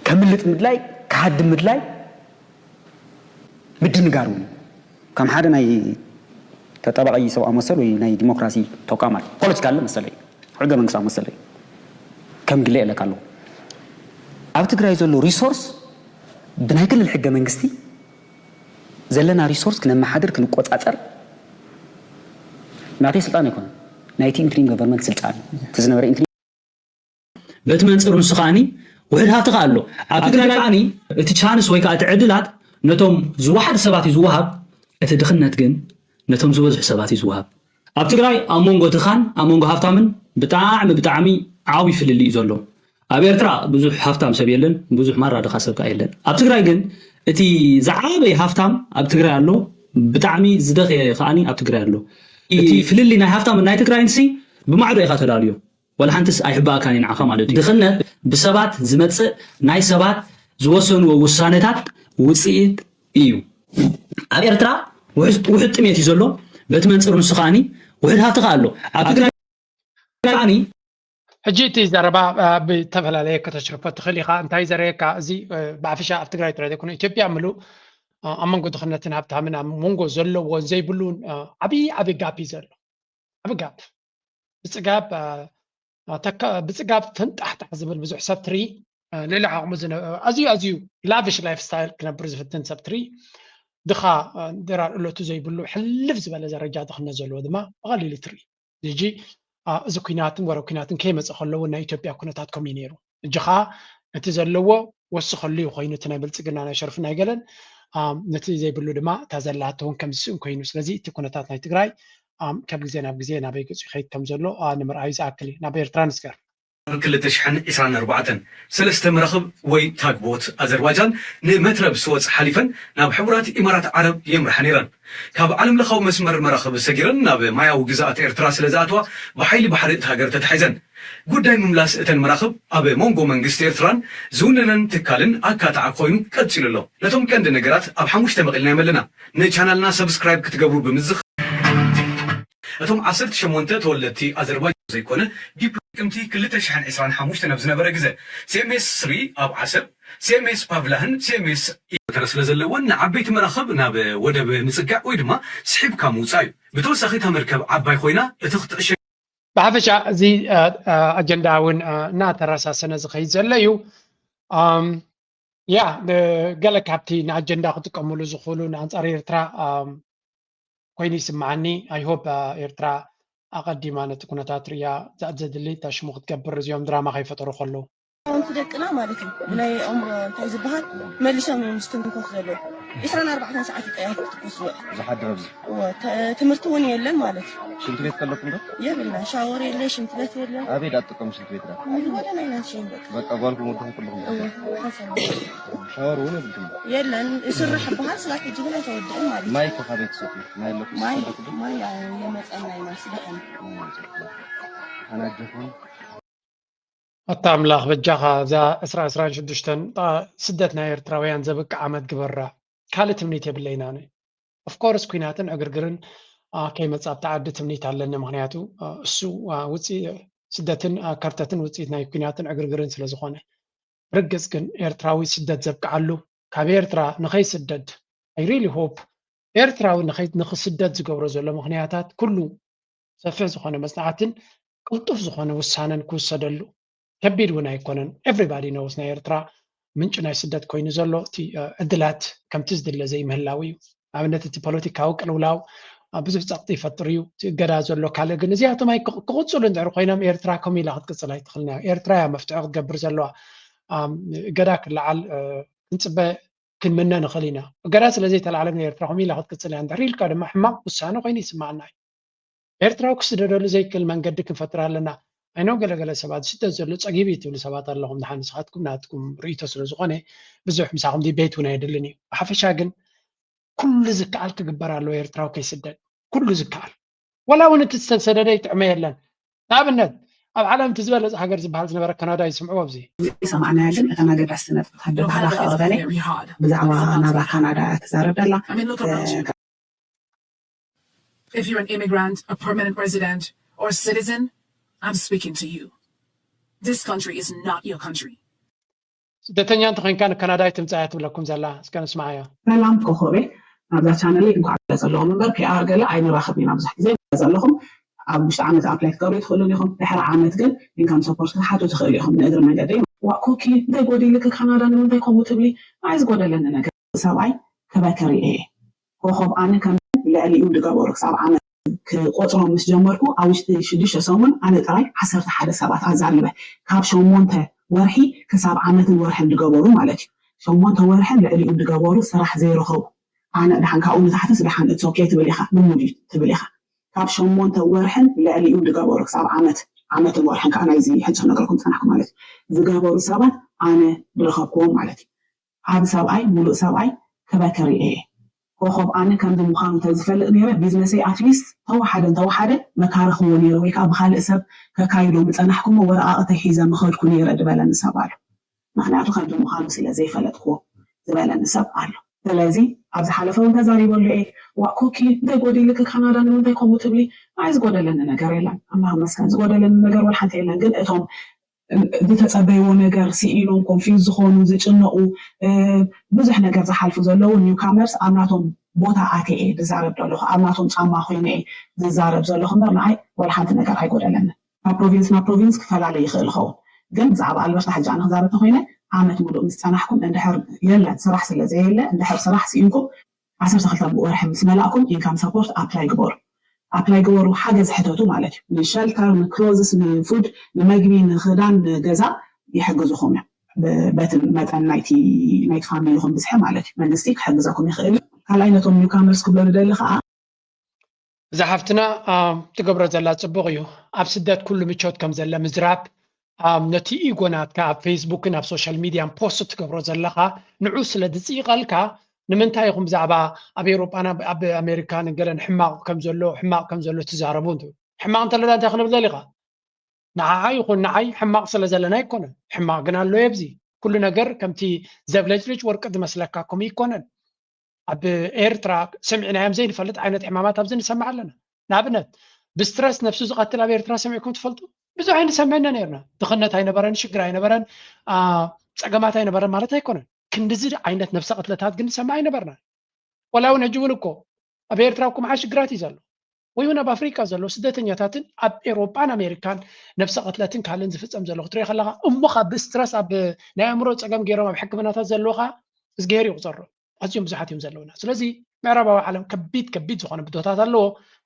ከምልጥ ምድላይ፣ ክሃድም ምድላይ፣ ምድንጋር እውን እዩ። ከም ሓደ ናይ ተጣባቒ ሰብኣዊ መሰል ወይ ናይ ዲሞክራሲ ተቋማት ፖለቲካ ኣለ መሰለይ፣ ሕገ መንግስታዊ መሰለይ ከም ግለ የለካ ኣለዎ። ኣብ ትግራይ ዘሎ ሪሶርስ ብናይ ክልል ሕገ መንግስቲ ዘለና ሪሶርስ ክነመሓድር ክንቆጻጸር ናተይ ስልጣን ኣይኮነን፣ ናይቲ ኢንትሪም ገቨርንመንት ስልጣን እዩ። እቲ ዝነበረ ኢንትሪም በቲ መንጽር ንሱ ከኣኒ ውሕድ ሃፍቲ ከኣ ኣሎ። ኣብ ትግራይ ከኣኒ እቲ ቻንስ ወይ ከኣ እቲ ዕድላት ነቶም ዝወሓዱ ሰባት እዩ ዝወሃብ፣ እቲ ድኽነት ግን ነቶም ዝበዝሑ ሰባት እዩ ዝወሃብ። ኣብ ትግራይ ኣብ መንጎ ድኻን ኣብ መንጎ ሃፍታምን ብጣዕሚ ብጣዕሚ ዓብዪ ፍልልይ እዩ ዘሎ። ኣብ ኤርትራ ብዙሕ ሃፍታም ሰብ የለን፣ ብዙሕ ማራ ድኻ ሰብ ከኣ የለን። ኣብ ትግራይ ግን እቲ ዝዓበየ ሃፍታም ኣብ ትግራይ ኣሎ፣ ብጣዕሚ ዝደኸየ ከኣኒ ኣብ ትግራይ ኣሎ። እቲ ፍልልይ ናይ ሃፍታምን ናይ ትግራይንሲ ብማዕዶ ኢኻ ተዳልዮ። ዋላ ሓንቲስ ኣይሕባእካን እዩ ንዓኻ ማለት እዩ። ድኽነት ብሰባት ዝመጽእ ናይ ሰባት ዝወሰንዎ ውሳነታት ውጽኢት እዩ። ኣብ ኤርትራ ውሕድ ውሕድ ጥሜት እዩ ዘሎ። በቲ መንጽር ንሱ ከኣኒ ውሕድ ሃፍቲ ከኣ ኣሎ። ኣብ ትግራይ ከኣኒ ሕጂ እቲ ዘረባ አ፣ ብተፈላለየ ከተሽርፎ ትኽእል ኢኻ። እንታይ ዘረየካ እዚ እ፣ ብዓፈሻ ኣብ ትግራይ ጥራይ ዘይኮነ ኢትዮጵያ ምሉእ አ፣ ኣብ መንጎ ድኽነትን ሃብታምን ኣብ መንጎ ዘለዎን ዘይብሉን አ፣ ዓብዪ ዓብዪ ጋፕ እዩ ዘሎ። ዓብዪ ጋፕ ብፅጋብ አ፣ አ፣ ተካ- ብፅጋብ ተንጣሕጣሕ ዝብል ብዙሕ ሰብ ትሪ አ፣ ልዕሊ ዓቕሙ ዝነ- ኣዝዩ ኣዝዩ ላቪሽ ላይፍ ስታይል ክነብር ዝፍትን ሰብ ትሪ ድኻ አ፣ ድራር እለቱ ዘይብሉ ሕልፍ ዝበለ ደረጃ ድኽነት ዘለዎ ድማ ብቐሊሉ ትርኢ። ሕጂ አ፣ እዚ ኩናትን ወረ ኩናትን ከይመፀ ከለዎ ናይ ኢትዮጵያ ኩነታት ከምኡ እዩ ነይሩ። ሕጂ ከዓ እቲ ዘለዎ ወስኸሉ እዩ ኮይኑ እቲ ናይ ብልፅግና ናይ ሸርፊ ናይ ገለን አ፣ ነቲ ዘይብሉ ድማ እታ ዘላቶ እውን ከም ዝስእን ኮይኑ። ስለዚ እቲ ኩነታት ናይ ትግራይ አ፣ ካብ ግዜ ናብ ግዜ ናበይ ገፁ ይኸይድ ከም ዘሎ አ፣ ንምርኣዩ ዝኣክል እዩ። ናብ ኤርትራ ንስገር። ክልተ ሽሕን ዕስራን ኣርባዕተን ሰለስተ መራኽብ ወይ ታግቦት ኣዘርባጃን ንመትረብ ስወጽ ሓሊፈን ናብ ሕቡራት ኢማራት ዓረብ የምርሓ ነይረን። ካብ ዓለም ለኻዊ መስመር መራኽብ ሰጊረን ናብ ማያዊ ግዝኣት ኤርትራ ስለ ዝኣተዋ ብሓይሊ ባሕሪ እታ ሃገር ተታሒዘን። ጉዳይ ምምላስ እተን መራኽብ ኣብ መንጎ መንግስቲ ኤርትራን ዝውንነን ትካልን ኣካታዓ ኮይኑ ቀጺሉ ኣሎ። ነቶም ቀንዲ ነገራት ኣብ ሓሙሽተ መቒልና የመለና። ንቻናልና ሰብስክራይብ ክትገብሩ ብምዝኽ እቶም ዓሰርተ ሸሞንተ ተወለድቲ ኣዘርባይጃን ዘይኮነ ዲፕሎማት ጥቅምቲ ክልተ ሽሕን ዕስራን ሓሙሽተን ኣብ ዝነበረ ግዘ ሲ ኤም ኤስ ስሪ ኣብ ዓሰብ፣ ሲ ኤም ኤስ ፓቭላህን ሲ ኤም ኤስ ኢተር ስለ ዘለወን ንዓበይቲ መራኽብ ናብ ወደብ ምጽጋዕ ወይ ድማ ስሒብካ ምውጻእ እዩ። ብተወሳኺ እታ መርከብ ዓባይ ኮይና እቲ ክትዕሸግ ብሓፈሻ እዚ አ፣ አ፣ ኣጀንዳ እውን አ፣ እናተረሳሰነ ዝኸይድ ዘሎ እዩ። ኣም፣ ያ ን- ገለ ካብቲ ንኣጀንዳ ክጥቀምሉ ዝኽእሉ ንኣንጻር ኤርትራ ኣም፣ ኮይኑ ይስምዓኒ። I hope ኤርትራ ኣቐዲማ ነቲ ኩነታት ርእያ ዘድሊ ታሽሙ ክትገብር እዚኦም ድራማ ከይፈጠሩ ከለዉ። ኣንቲ ደቅና ማለት እዩ ብናይ ኣእምሮ እንታይ ዝበሃል መሊሶም እዮም ዝትንኮፍ ዘለዉ። ዕስራን ኣርባዕተን ሰዓት ይቀያየር ትኩስ ውዕ። ዝሓድር ኣብዚ እዎ፣ ተ- ትምህርቲ እውን የለን ማለት እዩ። ሽንቲ ቤት ከለኩም ዶ? የብልና፣ ሻወር የለ፣ ሽንቲ ቤት የለ። ኣበይ ዳ ትጥቀሙ ሽንቲ ቤት ዳ? ምንም ወደ ናይ ናት ሽን በቃ። በቃ ጓልኩም ወድኹም ኩልኹም እዎ፣ ሓሰብ። ሻወር እውን የብልኩም? የለን፣ እስርሕ በሃል ስጋት ሕጂ ግን ኣይተወድእን ማለት እዩ። ማይ ከ ካበይ ትሰትዩ? ማይ ኣለኩም? ማይ ትሰትዩ? ማይ የመፀና ኢና ስደሐን። ኣናጀኹም። ኣታ ኣምላኽ በጃኻ እዛ ዕስራ ዕስራን ሽዱሽተን ጣ- ስደት ናይ ኤርትራውያን ዘብቅዕ ዓመት ግበራ። ካልእ ትምኒት የብለይን ኣነ። ኦፍኮርስ ኩናትን ዕግርግርን አ፣ ከይመጽእ ኣብታ ዓዲ ትምኒት ኣለኒ። ምኽንያቱ አ፣ እሱ አ፣ ውጽኢ ስደትን አ፣ ከርተትን ውጽኢት ናይ ኩናትን ዕግርግርን ስለ ዝኾነ። ብርግጽ ግን ኤርትራዊ ስደት ዘብቅዓሉ ካብ ኤርትራ ንኸይስደድ I really hope ኤርትራዊ ንኸይ- ንኽስደድ ዝገብሮ ዘሎ ምኽንያታት ኩሉ ሰፊሕ ዝኾነ መጽናዕትን ቅልጡፍ ዝኾነ ውሳነን ክውሰደሉ ከቢድ እውን ኣይኮነን። Everybody knows ናይ ኤርትራ ምንጪ ናይ ስደት ኮይኑ ዘሎ እቲ እ፣ ዕድላት ከምቲ ዝድለ ዘይምህላው እዩ። ኣብነት እቲ ፖለቲካዊ ቅልውላው እ፣ ብዙሕ ጸቕጢ ይፈጥር እዩ። እቲ እገዳ ዘሎ ካልእ ግን እዚኣቶም ኣይ ክቕጽሉ እንድሕር ኮይኖም ኤርትራ ከምኡ ኢላ ክትቅጽል ኣይትኽእልን እያ። ኤርትራ እያ መፍትሒ ክትገብር ዘለዋ። ኣም፣ እገዳ ክለዓል እ፣ ክንጽበ ክንምነ ንኽእል ኢና። እገዳ ስለ ዘይተላዕለ ግን ኤርትራ ከምኡ ኢላ ክትቅጽል እያ እንድሕር ኢልካ ድማ ሕማቕ ውሳነ ኮይኑ ይስማዓና እዩ። ኤርትራዊ ክስደደሉ ዘይክእል መንገዲ ክንፈጥር ኣለና። ኣይኖ ገለገለ ሰባት ዝስደድ ዘሎ ጸጊቡ እዩ ትብሉ ሰባት ኣለኹም። ድሓን ንስኻትኩም ናትኩም ርእይቶ ስለ ዝኾነ ብዙሕ ምሳኹም ዲቤት እውን ኣየድልን እዩ። ብሓፈሻ ግን ኩሉ ዝከኣል ክግበር ኣለዎ። ኤርትራዊ ከይስደድ ኩሉ ዝከኣል፣ ወላ እውን እቲ ዝተሰደደ ይጥዕመ የለን። ንኣብነት ኣብ ዓለም እቲ ዝበለፀ ሃገር ዝበሃል ዝነበረ ካናዳ ይስምዕዎ። ኣብዚ ሰማዕናያ ግን እተን ኣገዳስቲ ነጥብታት ብባህላ ከቐበለ ብዛዕባ ናብራ ካናዳ ትዛረብ ደላ። If you're an immigrant, a permanent resident, or a citizen, I'm speaking to you. This country is not your country. ስደተኛ እንተኮንካ ንካናዳ ኣይትምፃእ እያ ትብለኩም ዘላ። እስከ ንስማዓዮ። ሰላም ኮኾቤ፣ ናብዛ ቻነለይ እንኳዕ ገለ ዘለኹም እምበር ፒኣር ገለ ኣይንራኸብ ኢና ብዙሕ ግዜ ገለ ዘለኹም ኣብ ውሽጢ ዓመት ኣፕላይ ክትገብሩ ትኽእሉን ኢኹም። ድሕሪ ዓመት ግን ኢንካም ሰፖርት ክትሓቱ ትኽእሉ ኢኹም። ንእግሪ መንገደይ ዋእ ኮኪ እንታይ ጎዲልኪ ካናዳ ንምንታይ ከምኡ ትብሊ? ኣይ ዝጎደለኒ ነገር ሰብኣይ ክበክር እየ ኮኾብ ኣነ ከም ልዕሊኡ ዝገበሩ ክሳብ ዓመት ክቆፅሮም ምስ ጀመርኩ ኣብ ውሽጢ ሽዱሽተ ሰሙን ኣነ ጥራይ ዓሰርተ ሓደ ሰባት ኣዛሪበ ካብ ሸሞንተ ወርሒ ክሳብ ዓመትን ወርሕን ዝገበሩ ማለት እዩ። ሸሞንተ ወርሕን ልዕሊኡ ዝገበሩ ስራሕ ዘይረኸቡ ኣነ ድሓን ካብኡ ንታሕትስ ድሓን it's okay ትብል ኢኻ ልሙድ እዩ ትብል ኢኻ። ካብ ሸሞንተ ወርሕን ልዕሊኡ ዝገበሩ ክሳብ ዓመት ዓመትን ወርሕን ከዓ ናይዚ ሕጂ ክነግረኩም ዝፀናሕኩ ማለት እዩ ዝገበሩ ሰባት ኣነ ዝረኸብክዎም ማለት እዩ። ዓቢ ሰብኣይ ሙሉእ ሰብኣይ ክበክር እየ ኮኾብ ኣነ ከምዚ ምዃኑ እንተዝፈልጥ ነይረ ቢዝነሰይ ኣትሊስት ተወሓደ እንተወሓደ መካረኽዎ ነይረ ወይ ከዓ ብካልእ ሰብ ከካይዶ ምፀናሕኩሞ ወረቓቕተይ ሒዘ ምኸድኩ ነይረ ዝበለኒ ሰብ ኣሎ። ምክንያቱ ከምዚ ምዃኑ ስለ ዘይፈለጥክዎ ዝበለኒ ሰብ ኣሎ። ስለዚ ኣብ ዝሓለፈ እውን ተዛሪበሉ እየ። ዋእ ኮኪ እንታይ ጎዲልኪ ካናዳ ንምንታይ ከምኡ ትብሊ? ኣይ ዝጎደለኒ ነገር የለን ኣምላኽ ይመስገን ዝጎደለኒ ነገር ወላ ሓንቲ የለን። ግን እቶም ዝተፀበይዎ ነገር ስኢኖም ኮንፊውዝ ዝኾኑ ዝጭነቑ ብዙሕ ነገር ዝሓልፉ ዘለዉ ኒውካመርስ ኣብ ናቶም ቦታ ኣትየ እየ ዝዛረብ ዘለኹ ኣብ ናቶም ጫማ ኮይነ እየ ዝዛረብ ዘለኹ እምበር ንዓይ ወላ ሓንቲ ነገር ኣይጎደለንን። ካብ ፕሮቪንስ ናብ ፕሮቪንስ ክፈላለ ይኽእል ይኸውን ግን ብዛዕባ ኣልበርታ ሕጂ ኣነ ክዛረብ ተኮይነ ዓመት ሙሉእ ምስ ፀናሕኩም እንድሕር የለን ስራሕ ስለ ዘየለ እንድሕር ስራሕ ስኢንኩም ዓሰርተ ክልተ ወርሒ ምስ መላእኩም ኢንካም ሰፖርት ኣፕላይ ግበሩ ኣፕላይ ግበሩ ሓገዝ ሕተቱ ማለት እዩ ንሸልተር ንክሎዝስ ንፉድ ንመግቢ ንክዳን ንገዛ ይሕግዝኹም እዮም በቲ መጠን ናይቲ ናይቲ ፋሚሊኹም ብዝሒ ማለት እዩ መንግስቲ ክሕግዘኩም ይኽእል እዩ ካልኣይ ነቶም ኒውካመርስ ክብሎ ዝደሊ ከዓ እዛ ሓፍትና ትገብሮ ዘላ ፅቡቅ እዩ ኣብ ስደት ኩሉ ምቾት ከም ዘለ ምዝራብ ነቲ ኢጎ ናትካ ኣብ ፌስቡክን ኣብ ሶሻል ሚድያን ፖስት ትገብሮ ዘለኻ ንዑ ስለ ዝፅይቐልካ ንምንታይ ኢኹም ብዛዕባ ኣብ ኤውሮጳን ኣብ ኣሜሪካን ገለን ሕማቕ ከም ዘሎ ሕማቕ ከም ዘሎ ትዛረቡ እንት ሕማቕ እንተለና እንታይ ክንብል ደሊኻ ንዓዓ ይኹን ንዓይ ሕማቕ ስለ ዘለና ኣይኮነን ሕማቕ ግን ኣሎ የብዚ ኩሉ ነገር ከምቲ ዘብለጭልጭ ወርቂ ዝመስለካ ከምኡ ይኮነን ኣብ ኤርትራ ሰሚዕናዮም ዘይንፈልጥ ዓይነት ሕማማት ኣብዚ ንሰምዕ ኣለና ንኣብነት ብስትረስ ነብሱ ዝቐትል ኣብ ኤርትራ ሰሚዕኩም ትፈልጡ ብዙሕ ኣይንሰምዕና ነርና ድኽነት ኣይነበረን ሽግር ኣይነበረን ፀገማት ኣይነበረን ማለት ኣይኮነን ክንድዚ ዓይነት ነብሰ ቅትለታት ግን ንሰምዕ ኣይነበርና ወላ እውን ሕጂ እውን እኮ ኣብ ኤርትራ እኮ መዓ ሽግራት እዩ ዘሎ ወይ እውን ኣብ ኣፍሪቃ ዘሎ ስደተኛታትን ኣብ ኤሮጳን ኣሜሪካን ነብሰ ቅትለትን ካልእን ዝፍፀም ዘሎ ክትሪኦ ከለካ እሞ ካብ ብስትረስ ኣብ ናይ ኣእምሮ ፀገም ገይሮም ኣብ ሕክምናታት ዘለዉ ከዓ እዝግሄር ይቁፀሮ ኣዝዮም ብዙሓት እዮም ዘለውና ስለዚ ምዕራባዊ ዓለም ከቢድ ከቢድ ዝኾነ ብድሆታት ኣለዎ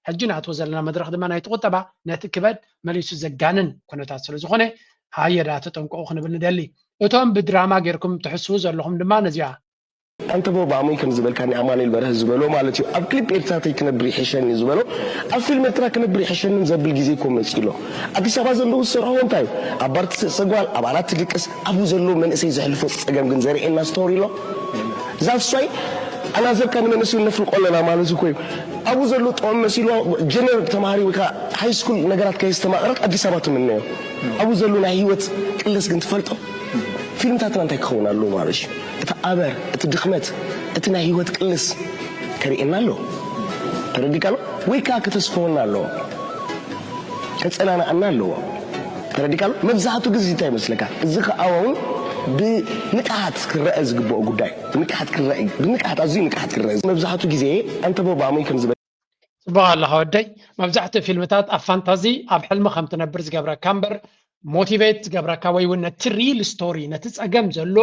ሕጂ ንኣትዎ ዘለና መድረክ ድማ ናይቲ ቁጠባ ነቲ ክበድ መሊሱ ዘጋንን ኩነታት ስለዝኾነ ሃየ ደኣ ተጠንቀቑ ክንብል ንደሊ እቶም ብድራማ ጌርኩም ትሕስዉ ዘለኹም ድማ ነዚኣ ኣንተ ቦ ብኣሞይ ከም ዝበልካኒ ኣማኑኤል በርሀ ዝበሎ ማለት እዩ ኣብ ክሊፕ ኤርትራተይ ክነብር ይሕሸኒ ዝበሎ ኣብ ፊልም ኤርትራ ክነብር ይሕሸንን ዘብል ግዜ እኮ መፂ ኣሎ ኣዲስ ኣበባ ዘለዉ ዝሰርሕዎ እንታይ ኣብ ባር ትስእሰ ጓል ኣብ ኣራት ትድቅስ ኣብኡ ዘለዉ መንእሰይ ዘሕልፎ ፀገም ግን ዘርእየና ስቶሪ ኣሎ ዛትስ ዋይ ኣናዘርካ ንመንእሰዩ ነፍርቆ ኣለና ማለት እኮ እዩ ኣብኡ ዘሎ ጥዑም መሲልዎ ጀነር ተማሃሪ ወይ ከዓ ሃይ ስኩል ነገራት ከየስተማቐረት ኣዲስ ኣበባ ትምነዮ ኣብኡ ዘሎ ናይ ህይወት ቅልስ ግን ትፈልጦ ፊልምታትና እንታይ ክኸውን ኣለዎ ማለት እዩ እቲ ኣበር እቲ ድኽመት እቲ ናይ ህይወት ቅልስ ከርእየና ኣለዎ ተረዲካ ኣሎ ወይ ከዓ ከተስፈወና ኣለዎ ከፀናንኣና ኣለዎ ተረዲካ ኣሎ መብዛሕቱ ግዜ እንታይ ይመስለካ እዚ ከኣውን ብንቅሓት ክረአ ዝግብኦ ጉዳይ ብንቅሓት ክረአ ብንቅሓት ኣዝዩ ንቅሓት ክረአ መብዛሕቱ ግዜ ኣንተ ቦ ብኣሞይ ከም ዝበ ፅቡቅ ኣለካ ወደይ መብዛሕትኡ ፊልምታት ኣብ ፋንታዚ ኣብ ሕልሚ ከም ትነብር ዝገብረካ እምበር ሞቲቬት ዝገብረካ ወይ እውን ነቲ ሪል ስቶሪ ነቲ ፀገም ዘሎ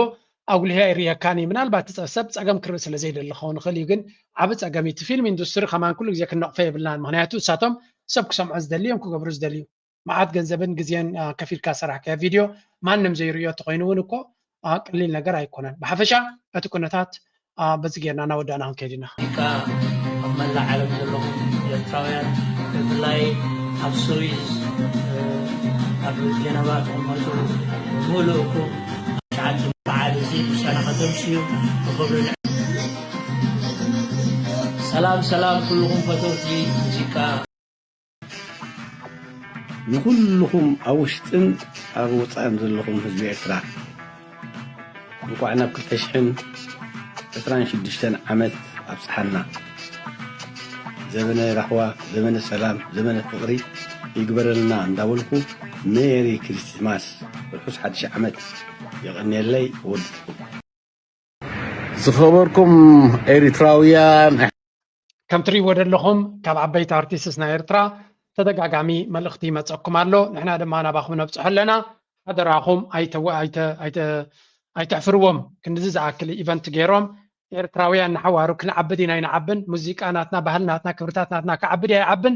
ኣጉሊሀ ኣይርእየካን እዩ ምናልባት እቲ ሰብ ፀገም ክርኢ ስለ ዘይደሊ ክኸውን ይኽእል እዩ ግን ዓቢ ፀገም እዩ እቲ ፊልም ኢንዱስትሪ ከማን ኩሉ ግዜ ክንነቕፎ የብልናን ምክንያቱ እሳቶም ሰብ ክሰምዖ ዝደሊ እዮም ክገብሩ ዝደልዩ መዓት ገንዘብን ግዜን ከፊልካ ዝሰራሕካዮ ቪድዮ ማንም ዘይርእዮ እንተኾይኑ እውን እኮ ቀሊል ነገር ኣይኮነን። ብሓፈሻ እቲ ኩነታት በዚ ጌርና እናወዳእና ክንከይድ ኢና። ሙዚቃ ኣብ መላእ ዓለም ዘለኹም ኤርትራውያን ብፍላይ ኣብ ስዊዝ ኣብ ጀነቫ ትቕመጡ ብምሉእኩም ሸዓተ በዓል እዚ ምሳና ከተምስዩ ብኽብሪ ሰላም ሰላም ኩልኹም ፈተውቲ ሙዚቃ። ንኹልኹም ኣብ ውሽጥን ኣብ ወፃእን ዘለኹም ህዝቢ ኤርትራ እንኳዕ ናብ ክልተ ሽሕን ዕስራን ሽዱሽተን ዓመት ኣብፅሓና። ዘመነ ራህዋ፣ ዘመነ ሰላም፣ ዘመነ ፍቕሪ ይግበረልና እንዳበልኩ ሜሪ ክሪስማስ ርሑስ ሓድሽ ዓመት የቐንየለይ። ወድትኩም ዝኸበርኩም ኤሪትራውያን ከም ትሪእዎ ዘለኹም ካብ ዓበይቲ ኣርቲስትስ ናይ ኤርትራ ተደጋጋሚ መልእኽቲ ይመፀኩም ኣሎ። ንሕና ድማ ናባኹም ነብፅሖ ኣለና። ሓደራኹም ኣይተሕፍርዎም። ክንድዚ ዝኣክል ኢቨንት ገይሮም ኤርትራውያን ንሓዋሩ ክንዓብድ ኢና ይንዓብን። ሙዚቃ ናትና፣ ባህል ናትና፣ ክብርታት ናትና ክዓብድ እያ ይዓብን።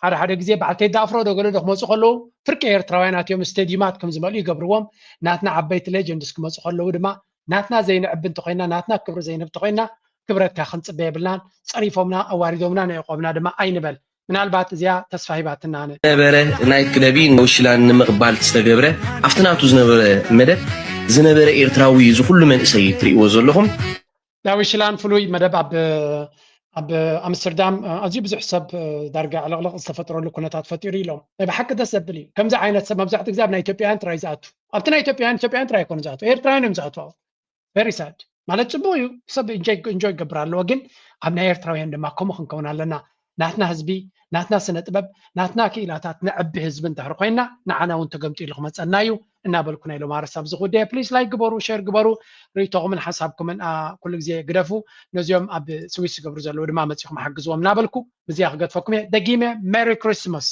ሓደ ሓደ ግዜ በዓል ቴዲ ኣፍሮ ዶ ገለ ዶ ክመፁ ከለዉ ፍርቂ ኤርትራውያን ኣትዮም ስቴድዩማት ከም ዝመልኡ ይገብርዎም። ናትና ዓበይቲ ሌጀንድስ ክመፁ ከለዉ ድማ ናትና ዘይንዕቢ እንተኾይና፣ ናትና ክብሪ ዘይንህብ እንተኾይና ክብረትካ ክንፅበ የብልናን። ፀሪፎምና ኣዋሪዶምና ነዕቆብና ድማ ኣይንበል። ምናልባት እዚኣ ተስፋ ሂባትና ኣነ ነበረ ናይት ክለቢ ንውሽላን ንምቕባል ዝተገብረ ኣብቲ ናቱ ዝነበረ መደብ ዝነበረ ኤርትራዊ እዚ ኩሉ መንእሰይ ትርእይዎ ዘለኹም ዳዊሽላን ፍሉይ መደብ ኣብ ኣብ ኣምስተርዳም ኣዝዩ ብዙሕ ሰብ ዳርጋ ዕልቕልቕ ዝተፈጥረሉ ኩነታት ፈጢሩ ኢሎም ናይ ብሓቂ ደስ ዘብል እዩ። ከምዚ ዓይነት ሰብ መብዛሕትኡ ግዜ ኣብ ናይ ኢትዮጵያውያን ጥራይ ዝኣቱ ኣብቲ ናይ ኢትዮጵያውያን ኢትዮጵያውያን ጥራይ ኣይኮኑ ዝኣቱ ኤርትራውያን እዮም ዝኣቱ። ቨሪ ሳድ ማለት ፅቡቅ እዩ ሰብ እንጆይ ክገብር ኣለዎ ግን ኣብ ናይ ኤርትራውያን ድማ ከምኡ ክንከውን ኣለና። ናትና ህዝቢ ናትና ስነ ጥበብ ናትና ክኢላታት ነዕቢ ህዝቢ እንድሕር ኮይና ንዓና እውን ተገምጢሉ ክመፀና እዩ እናበልኩ ናይ ሎማርስ ኣብዚ ጉዳይ ፕሊስ ላይክ ግበሩ ሸር ግበሩ። ርእይቶኹምን ሓሳብኩምን ኩሉ ግዜ ግደፉ። ነዚኦም ኣብ ስዊስ ዝገብሩ ዘለዉ ድማ መፂኹም ሓግዝዎም እናበልኩ ብዚኣ ክገድፈኩም እየ። ደጊመ ሜሪ ክሪስማስ።